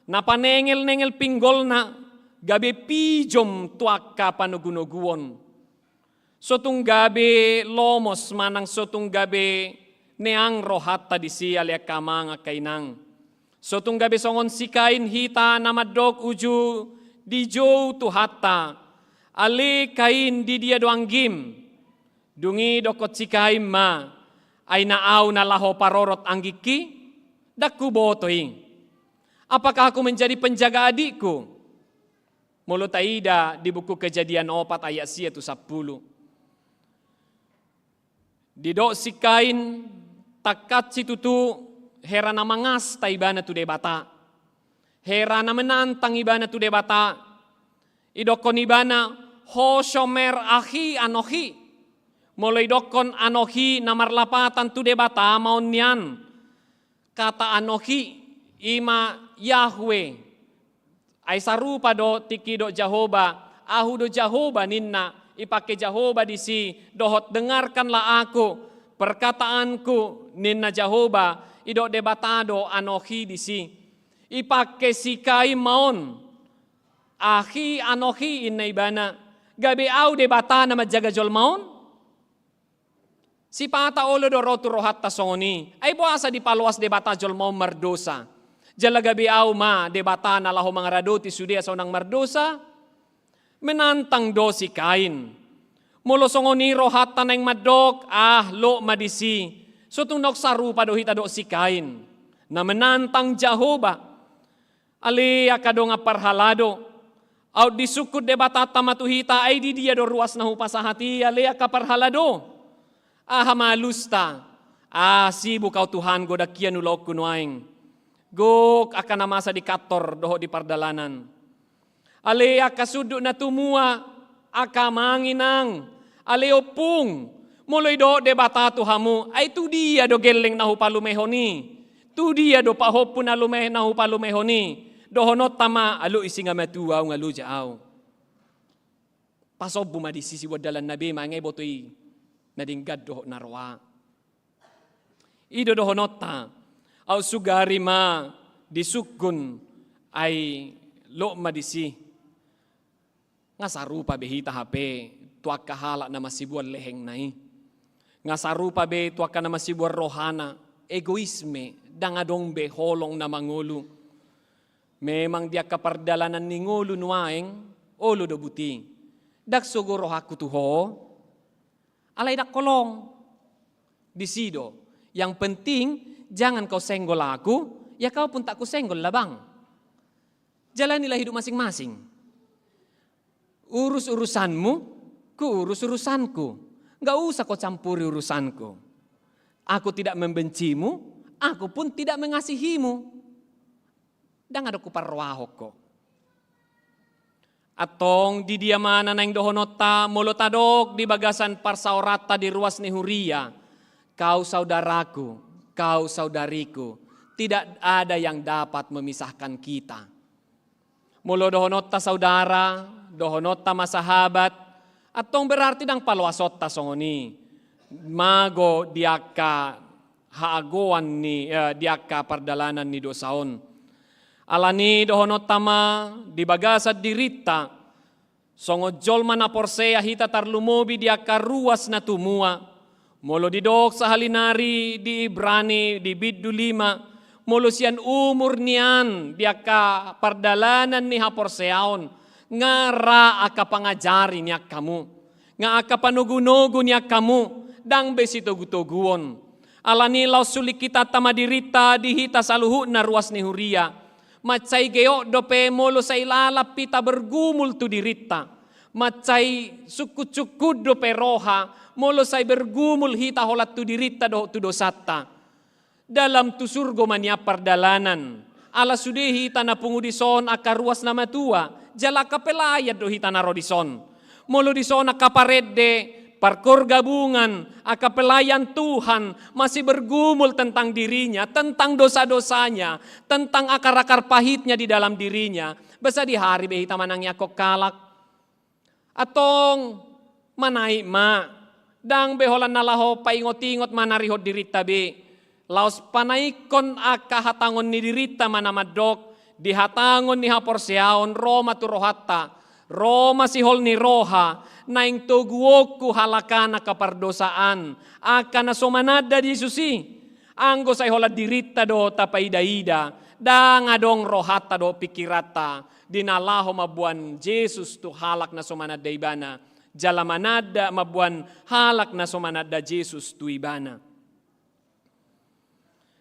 na panengel-nengel pinggolna, gabe pijom tu angka panogunoguon. So tung gabe lomos manang so tung gabe neang rohanta disi, ale angka amang, angka inang. So tung gabe songon si Kain hita na mandok uju dijou Tuhanta, ale Kain, di dia do anggim? Dung i dokkon si Kain ma, ai na ahu na laho parorot anggingki? Ndang huboto i. Apakah aku menjadi penjaga adikku? Molo taida di buku Kejadian opat ayat sia tu sampulu. Didok si Kain, tangkas situtu hera na mangasta ibana tu Debata. Hera na menantang ibana tu Debata. Idokkon ibana, ho shomer achi anochi. Molo idokkon anochi na marlapatan tu Debata ma on nian. Kata anochi i ma Yahweh. Ai sarupa do tingki didok Jahowa, ahu do Jahowa ninna, ipangke Jahowa disi, dohot dengarkanlah aku, perkataanku ninna Jahowa, idok Debata do anochi disi. Ipangke si Kain ma on, achi anochi inna ibana, gabe ahu Debata na manjaga jolma on? Sipata olo do ro tu rohanta songon i. Ai boasa dipaloas Debata jolma on mardosa? Jala gabe ahu ma Debata na laho mangaradoti sude asa unang mardosa? Menantang do si Kain. Molo songon i rohanta naeng mandok, ah, lok ma disi. So tung naung sarupa do hita dohot si Kain na menantang Jahowa. Ale angka dongan parhalado, aut disungkun Debatanta ma tu hita, ai di dia do ruas na hupasahat i, ale angka parhalado? Aha ma alusta? Ah, sibuk ahu Tuhan, godang hian ulaonku nuaeng. Gok angka na masa di kantor dohot di pardalanan. Ale angka sundut na tumua, angka amang inang, ale ompung, molo idok Debata tu hamu, ai tu dia do gelleng na hupalumehon i? Tu dia do pahompu na lume-, na hupalumehon i? Dohononta ma, aloi singa matua ahu, nga loja ahu. Pasombu ma disi sibuat dalan na be, manang iboto i na denggan dohot na roa. I do dohononta, aut sugari ma disungkun, ai lok ma disi. Nga sarupa be hita hape tu angka halak na masibuan lehengna i. Nga sarupa be tu angka na masibuan rohana, egoisme, ndang adong be holong na mangolu. Memang di angka pardalanan ni ngolu nuaeng, olo do buti. Ndang sogo rohangku tu ho, alai ndang holong. Disi do, yang penting jangan kau senggol aku, ya kau pun tak kusenggol, Abang. Jalanilah hidup masing-masing. Urus urusanmu, kuurus urusanku. Nggak usah kau campuri urusanku. Aku tidak membencimu, aku pun tidak mengasihimu. Ndang adong huparrohahon ho. Antong di dia ma na naeng dohononta, molo tadok di bagasan parsaoranta di ruas ni huria, kau saudaraku, kau saudariku, tidak ada yang dapat memisahkan kita. Molo dohononta saudara, dohononta ma sahabat, antong berarti ndang paloasonta songon i. Mago di angka haagoan ni, eh, di angka pardalanan ni dosa on. Alani dohononta ma di bagasan dirinta, songon jolma na porsea hita tarlumobi di angka ruas na tumua. Molo didok sahali nari di Ibrani di bindu lima, molo sian umur nian di angka pardalanan ni haporseaon, nga ra angka pangajari ni angkamu, nga angka panogunogu ni angkamu, ndang be sitogutoguon. Alani laos sulik hita tama dirinta di hita saluhutna ruas ni huria. Mansai geot dope molo sai lalap hita bergumul tu dirinta. Mansai sungkunsungkun dope roha molo sai bergumul hita holan tu dirinta dohot tu dosanta. Dalam tu surgo ma nian pardalanan. Ala sude hita na pungu dison angka ruas na matua, jala angka pelayan do hita na ro dison. Molo dison angka parende, parkoor gabungan, angka pelayan Tuhan, masih bergumul tentang dirinya, tentang dosa-dosanya, tentang akar-akar pahitnya di dalam dirinya, basa di hari be hita manangiangkon halak. Antong, manait ma, Ndang be holan na laho paingot-ingot manarihon dirinta be. Laos panaingkon angka hatangon ni dirinta ma na mandok, di hatangon ni haporseaon ro ma tu rohanta, ro ma sihol ni roha, naeng toguonku halak na angka pardosaan, angka na so mananda di Jesus i. Anggo sai holan dirinta do tapaida-ida, ndang adong rohanta dohot pingkiranta di na laho mamboan Jesus tu halak na so mananda ibana, jala mananda mamboan halak na so mananda Jesus tu ibana.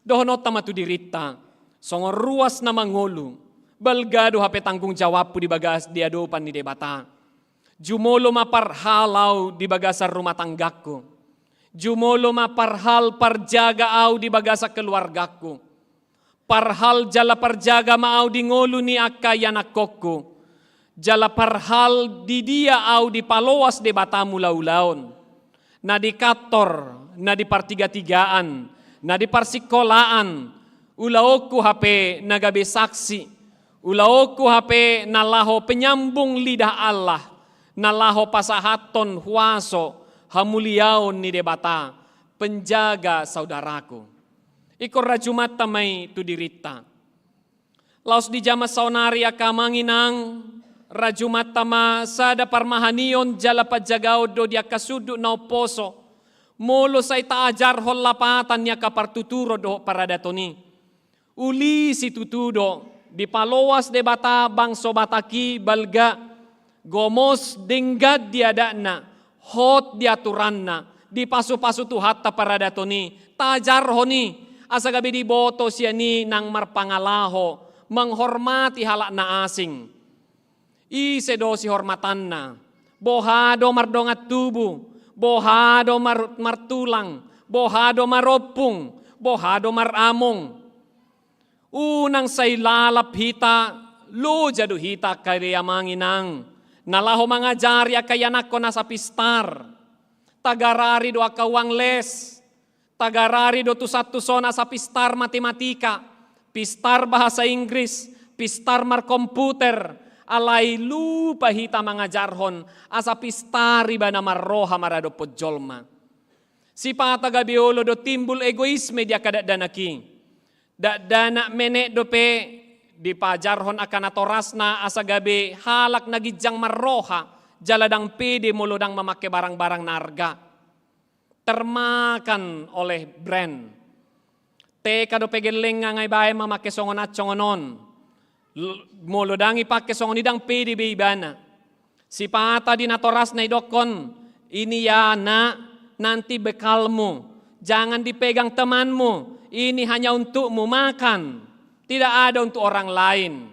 Dohononta ma tu dirinta, songon ruas na mangolu, balga do hape tanggung jawabku di bagas, di adopan ni Debata. Jumolo ma parhal au di bagasan rumah tanggangku. Jumolo ma parhal parjaga au di bagasan keluargangku. Parhal jala parjaga ma au di ngolu ni angka ianakkonku. Jala parhal di dia au dipaloas Debata mangula ulaon. Na di kantor, na di partigatigaan, na di parsikolaan, ulaonku hape na gabe saksi, ulaonku hape na laho penyambung lidah Allah, na laho pasahathon huaso hamuliaon ni Debata, penjaga saudaraku. Ingkon rajumanta ma i tu dirinta. Laos di jaman saonari angka amang inang, rajumanta ma sada parmahanion jala panjagaon do di angka sundut na umposo. Molo sai taajarhon lapatan ni angka partuturon dohot paradaton i. Uli situtu do, dipaloas Debata bangso Batak i balga, gomos denggan di adatna, hot di aturanna, dipasupasu Tuhanta paradaton i, taajarhon i, asa gabe diboto sian i nang marpangalaho, menghormati halak na asing. Ise do sihormatanna, boha do mardongan tubu, boha do mar-, martulang, boha do marompung, boha do maramong. Unang sai lalap hita, loja do hita angka amang inang. Na laho mangajari angka ianakkon asa pistar. Tagarari do angka uang les. Tagarari do tu santuson asa pistar matematika. Pistar bahasa Inggris. Pistar markomputer. Alai lupa hita mangajarhon. Asa pistar ibana marroha maradophon jolma. Sipata gabe olo do timbul egoisme di angka dakdanak i. Dakdanak menek dope dipajarhon angka natorasna asa gabe halak na ginjang marroha, jala ndang pede molo ndang mamake barang-barang na arga. Termakan oleh brand. Teka dope gellengna nga ibaen mamake songon an songon on. L-, molo ndang ipake songon i ndang pede be ibana. Sipata di natorasna idokkon, ini ya nak, nanti bekalmu. Jangan dipegang temanmu. Ini hanya untukmu, makan. Tidak ada untuk orang lain.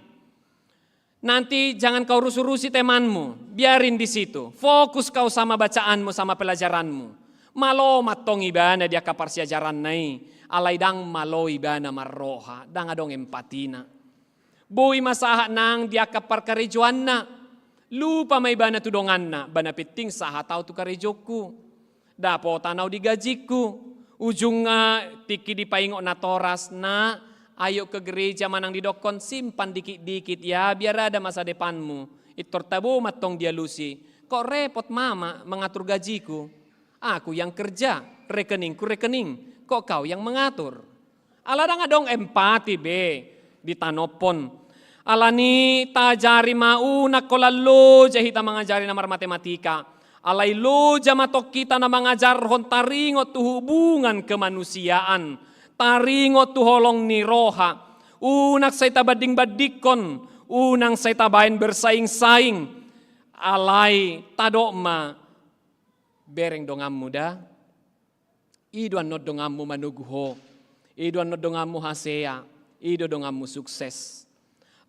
Nanti jangan kau urus-urusi temanmu. Biarin di situ. Fokus kau sama bacaanmu, sama pelajaranmu. Malo mantong ibana di angka parsiajaranna i. Alai ndang malo ibana marroha. Ndang adong empatina. Boi ma sahat nang di angka parkarejoanna. Lupa ma ibana tu donganna, ba na penting sahat au tu karejongku. Dapotan au di gajingku. Ujungna tingki dipaingot natoras, nak, ayo ke gereja manang didokkon simpan dikit-dikit ya, biar ada masa depanmu. Pintor tabo mantong dialusi. Kok repot mama mengatur gajiku? Aku yang kerja, rekeningku rekening. Kok kau yang mengatur? Ala ndang adong empati be ditanopon. Alani taajari ma unang holan loja hita mangajari na marmatematika. Alai loja ma tong hita na mangajarhon taringot tu hubungan kemanusiaan. Taringot tu holong ni roha. Unang sai tabanding-bandingkon. Unang sai tabaen bersaing-saing. Alai tadok ma bereng donganmu da. I do annon donganmu manogu ho. I do annon donganmu hasea. I do donganmu sukses.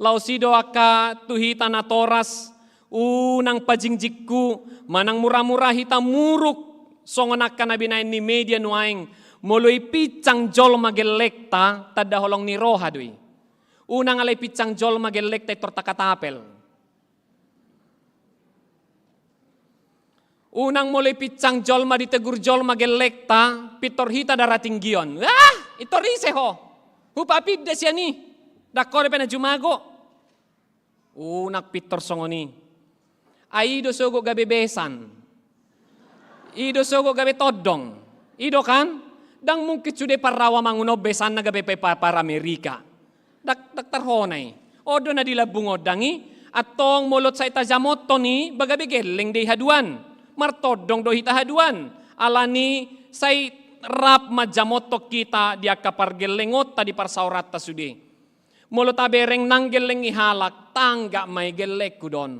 Laos i do angka tu hita natoras, unang pajingjinghu, manang mura-mura hita muruk, songon angka na binaen ni media nuaeng, molo ipinsang jolma gellengta, tanda holong ni roha do i. Unang alai ipinsang jolma gellengta pintor takatapel. Unang molo ipinsang jolma ditegur jolma gellengta, pintor hita daratinggion. Ah, pintor ise ho? Hupapinda sian i. Ndang ho dope na jumago. Unang pintor songon i. Ai i do sogot gabe besan. I do sogot gabe tondong. I do kan? Ndang mungkin sude parrawa mangunon besanna gabe pe pa-, par Amerika. Ndang, ndang tarhona i. On do na di lambung on ndang i. Antong molo sai tajamothon i, ba gabe gelleng do i haduan. Martondong do hita haduan. Alani sai rap manjamothon hita di angka pargellengonta di parsaoranta sude. Molo tabereng nang gelleng ni halak, tanggap ma i, gellengku do on.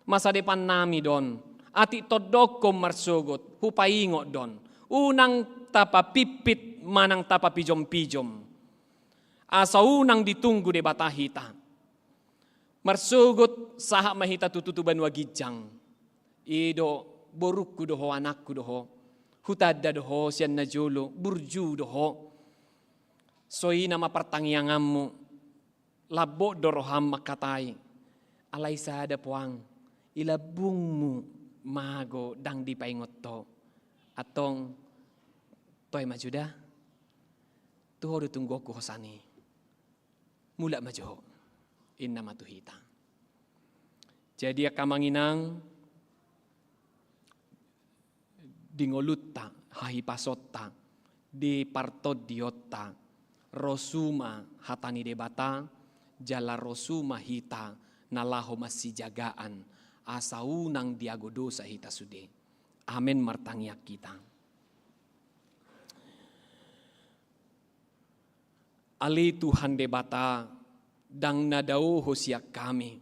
Masa depannami do on. Atik tondongkon marsogot, hupaingot do on. Unang tapapimpit manang tapapijompijom. Asa unang ditunggu Debata hita. Marsogot sahat ma hita tutu tu banua ginjang. I do, borungku do ho, anakku do ho. Hutanda do ho sian najolo, burju do ho. Songon i nama partangianganmu, lambok do roham mangkatai. Alai sada poang, i lambungmu mago ndang dipaingot ho. Antong, toe ma jo da. Tu ho do tungguonku hosan i. Mulak ma jo ho. Inna ma tu hita. Jadi angka amang inang, di ngolunta, hahipasonta, di partondionta, ro suma hata ni Debata, jala ro suma hita na laho masijagaan, asa unang diago dosa hita sude. Amen, martangiang hita. Ale Tuhan Debata, ndang na dao ho sian hami,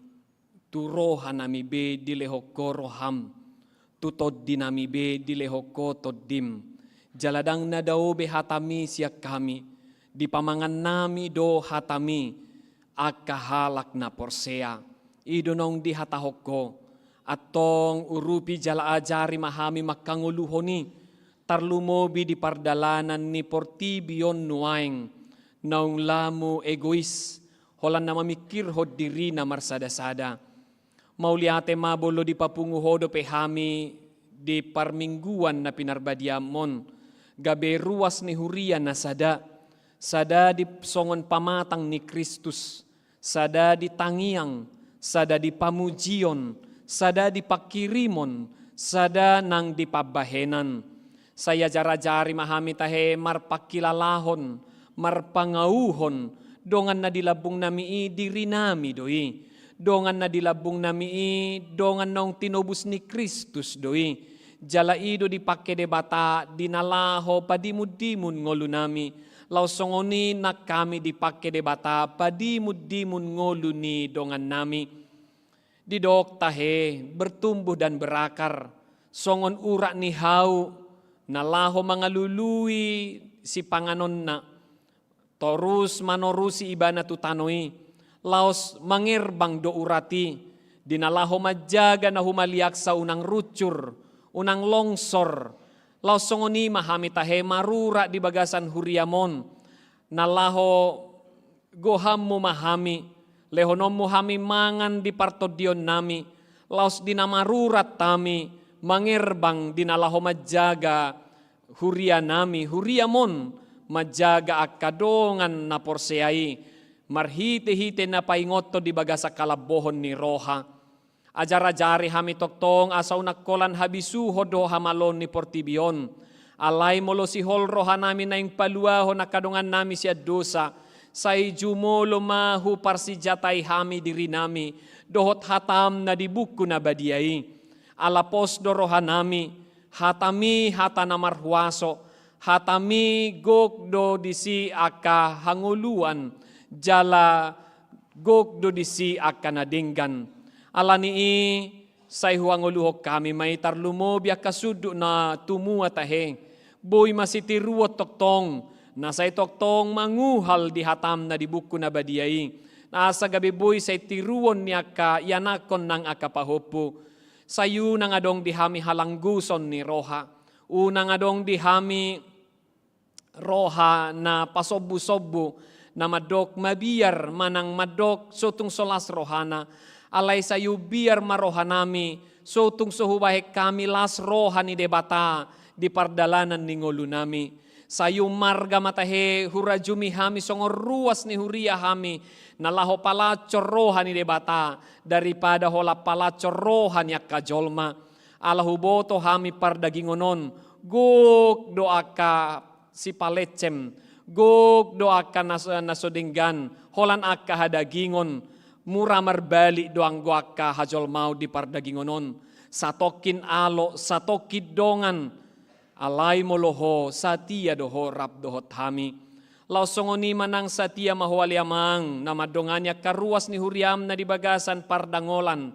tu rohanami be dilehon ho roham, tu tondinami be dilehon ho tondim, jala ndang na dao be hatami sian hami, dipamangannami do hatami, angka halak na porsea, i do naung dihatahon ho, antong urupi jala ajari ma hami manghangoluhon i, tarlumobi di pardalanan ni portibi on nuaeng, naung lamu egois, holan na mamingkirhon dirina marsada-sada. Mauliate ma molo dipapungu ho dope hami di parmingguan na pinarbadiam on, gabe ruas ni huria na sada, sada di songon pamatang ni Kristus, sada di tangiang, sada di pamujion, sada di pangkirimon, sada nang di pambahenan. Sai ajar-ajari ma hami tahe marpangkilalahon, marpangauhon, dongan na di lambungnami i dirinami do i. Dongan na di lambungnami i, dongan naung tinobus ni Kristus do i. Jala i do dipangke Debata di na laho padimun-dimun ngolunami. Laos songon i nang hami dipangke Debata padimun-dimun ngolu ni dongannami. Didok tahe, bertumbuh dan berakar, songon urat ni hau, na laho mangalului sipanganonna, torus manorusi ibana tu tano i, laos mangerbang do urat i, di na laho manjaga na humaliangsa unang runcur, unang longsor, laos songon i ma hami tahe marurat di bagasan huriam on, na laho gohanmu ma hami, lehononmu hami mangan di partondionnami, laos di na marurat hami, mangerbang di na laho manjaga hurianami, huriam on, manjaga angka dongan na porsea i, marhite-hite na paingothon di bagasan halambohon ni roha. Ajar-ajari hami tongtong asa unang holan habisuhon dohot hamaloon ni portibi on. Alai molo sihol rohanami naeng paluahon angka dongannami sian dosa, sai jumolo ma huparsinjatai hami dirinami dohot hatam na di buku na badia i. Ala pos do rohanami, hatami hata na marhuaso, hatami gok do disi angka hangoluan, jala gok do disi angka na denggan. Alani i, sai huangoluhon hami ma i tarlumobi angka sundut na tumua tahe. Boi masitiruon tongtong, na sai tongtong manguhal di hatam na di buku na badia i. Asa gabe boi sai tiruon ni angka ianakhon nang angka pahompu. Sai unang adong di hami halangguson ni roha. Unang adong di hami roha na pasombu-sombu, na mandok mabiar manang mandok so tung so las rohana. Alai sai umbiar ma rohanami, so tung so hubahen hami las roha ni Debata di pardalanan ni ngolunami. Sai umarga ma tahe hurajumi hami songon ruas ni huria hami, na laho palansor roha ni Debata, daripada holan palansor roha ni angka jolma. Ala huboto hami pardagingon on, gok do angka sipalencem, gok do angka na so, na so denggan, holan angka hadagingon, mura marbalik do anggo angka hajolmaon di pardagingon on, satongkin alo, satongkin dongan, alai molo Ho, satia do Ho rap dohot hami. Laos songon i ma nang satia ma Ho ale Amang, na mandongani angka ruas ni huriaM na di bagasan pardangolan,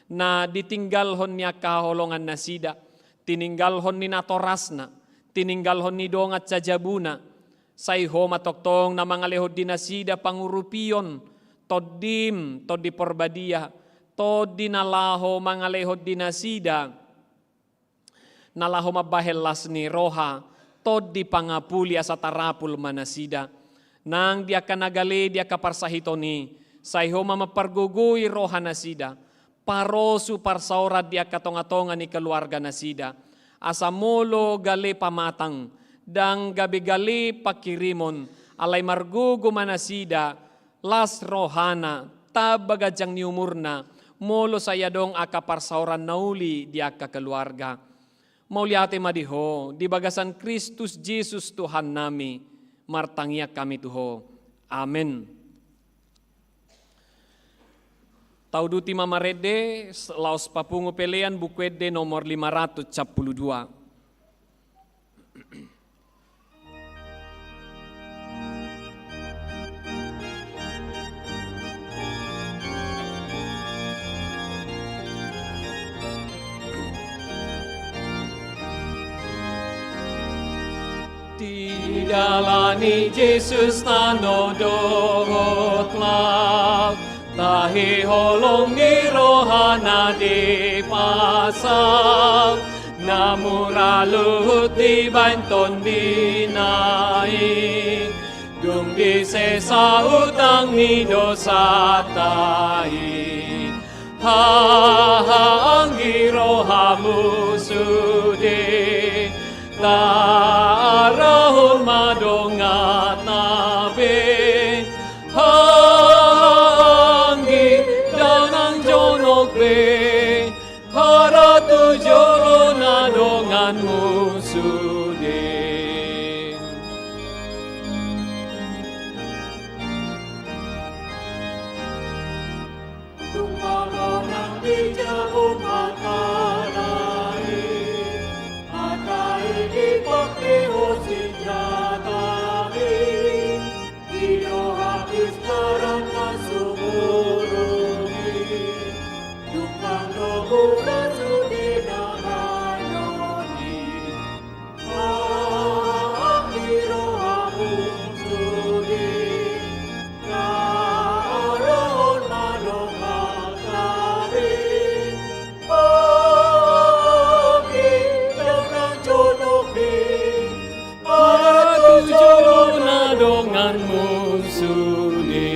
na ditinggalhon ni angka haholongan nasida, tininggalhon ni natorasna, tininggalhon ni dongan sajabuna, sai Ho ma tongtong na mangalehon di nasida pangurupion, TondiM, Tondi Porbadia, Tondi na laho mangalehon di nasida, na laho mambahen las ni roha, Tondi pangapuli asa tarapul ma nasida. Nang di angka na gale di angka parsahiton i, sai Ho ma mampargogoi roha nasida, parosu parsaoran di angka tongatonga ni keluarga nasida, asa molo gale pamatang, ndang gabe gale pangkirimon, alai margogo ma nasida, las rohana, tamba ganjang ni umurna, molo sai adong angka parsaoran na uli di angka keluarga. Mauliate ma di Ho, di bagasan Kristus Jesus Tuhannami, martangiang hami tu Ho. Amen. Tauduti ma marende, laos papungu pelean Buku Ende nomor lima ratus sampulu dua. Didalani Jesus tano dohot laut, tahi holong ni rohana dipasal, na mura luhut dibahen tondina i, dung disesa hutang ni dosanta i. Haha, anggi rohamu sude, tarahon ma donganta be. Haha, anggi, ndang jonok be, hera tu jolo na donganmu sude. Tung molo nang dijabun hata i, hata i dipangke ho sinjata i, di roha pistaran na sumurung i, tung nang do mura sude na manoni. Donganmu sude.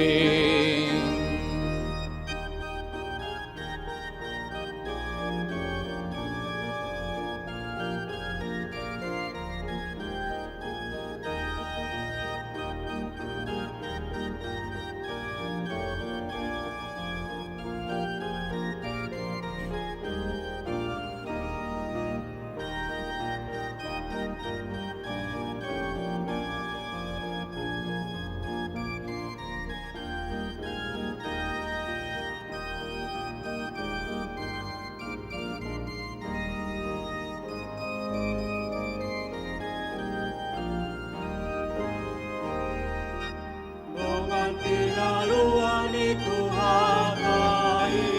Dongan pinalua ni Tuhanta i,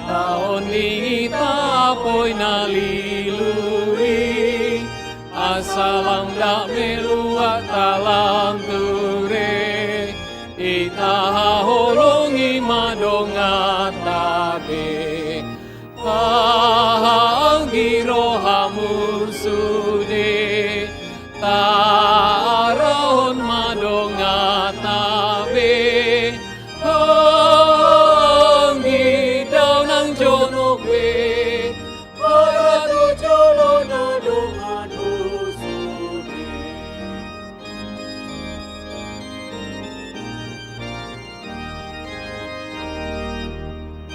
taon ni tapoi na lilu i, asa lam dak meluat talam ture, itaha holongi ma donganta be. Haha, anggi rohamu sude, tarahon ma donganta be. Haha, anggi, ndang jonok be, hera tu jolo na donganmu sude.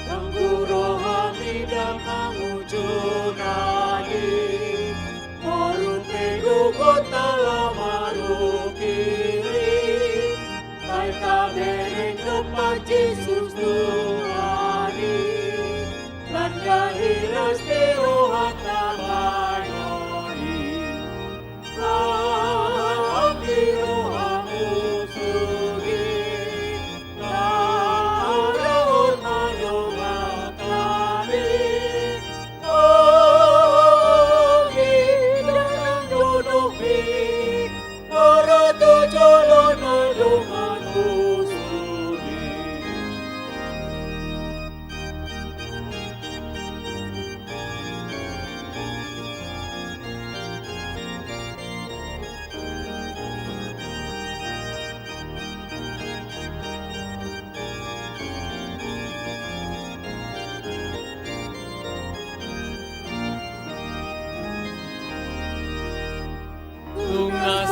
Anggo rohami ndang mangujur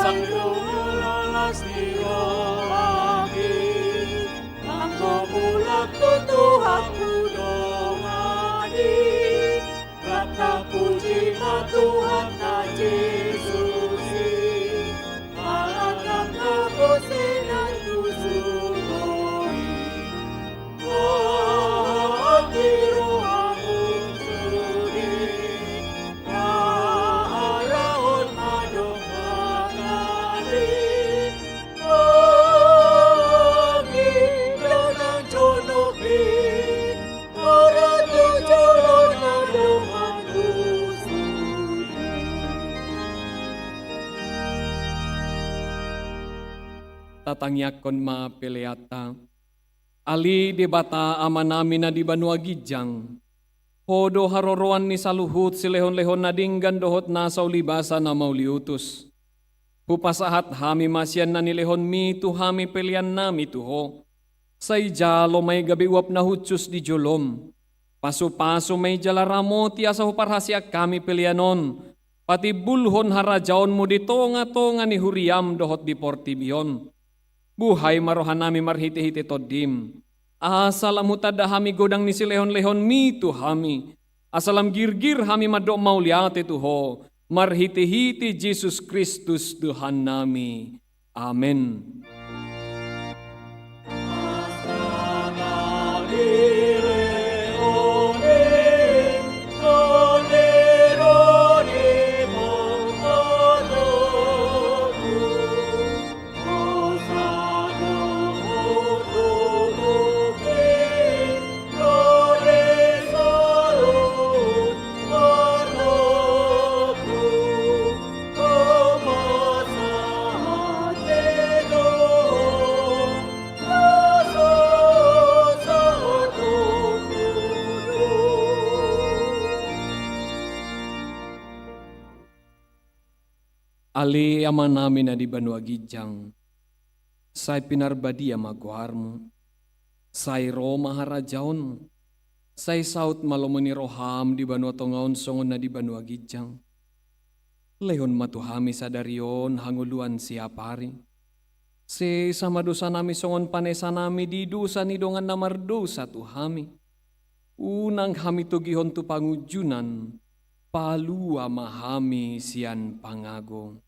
Las ni rohami, anggo mulak tu Tuhanku dongani, rap tapuji ma Tuhanta Jesus i, ala tangkas na tusi na tu surgo i. Tatangiangkon ma peleanta. Ale Debata Amanami na di banua ginjang, Ho do haroroan ni saluhut silehonlehon na denggan dohot nasa ulibasa na mauliutus. Hupasahat hami ma sian na nilehonMi tu hami peleannami tu Ho. Sai jalo ma i gabe uap na hushus di jolom. Pasupasu ma i jala ramoti asa huparhaseang hami pelean on patimbulhon harajaonMu di tongatonga ni huriaM dohot di portibi on. Buhai ma rohanami marhitehite TondiM, asa lam hutanda hami godang ni silehonlehonMi tu hami, asa lam girgir hami mandok mauliate tu Ho, marhitehite Jesus Kristus Tuhannami. Amen. Ale Amanami na di banua ginjang, sai pinarbadia ma goarMu. Sai ro ma harajaonMu. Sai saut ma lomo ni rohaM di banua tonga on songon na di banua ginjang. Lehon ma tu hami sadari on hangoluan siapari. Sesa ma dosanami songon panesanami di dosa ni dongan na mardosa tu hami. Unang hami togihon tu pangunjunan, palua ma hami sian pangago.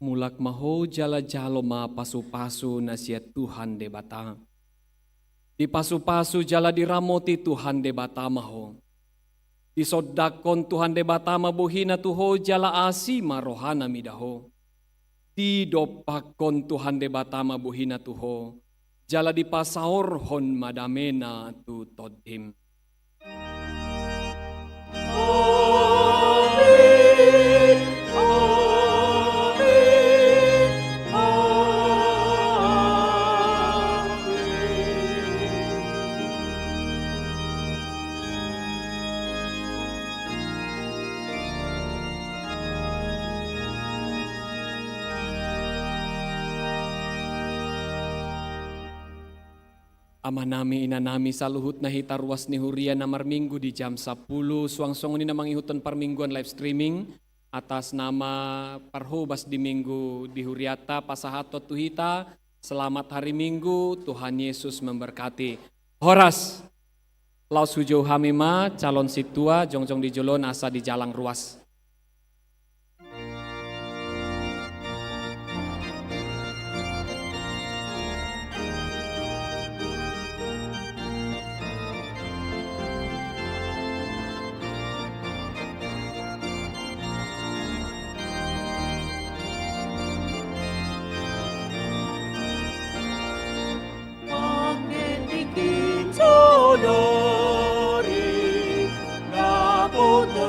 Mulak ma ho jala jalo ma pasupasu na sian Tuhan Debata. Dipasupasu jala diramoti Tuhan Debata ma ho. Disondangkon Tuhan Debata ma bohiNa tu ho jala asi ma rohaNa mida ho. Didompakkon Tuhan Debata ma bohiNa tu ho, jala dipasaorhon ma dameNa tu tondim. Amanami, inanami, saluhutna hita ruas ni huria na marminggu di jam sampulu, suang songon i na mangihuthon parmingguan live streaming, atas nama parhobas di minggu di hurianta, pasahathon tu hita, selamat hari Minggu, Tuhan Yesus memberkati. Horas. Laos hujou hami ma calon sintua jongjong di jolo on asa dijalang ruas.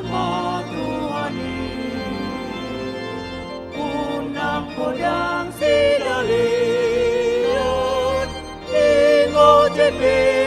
Ma Tuhan i, unang godang sidalion, ingot je pe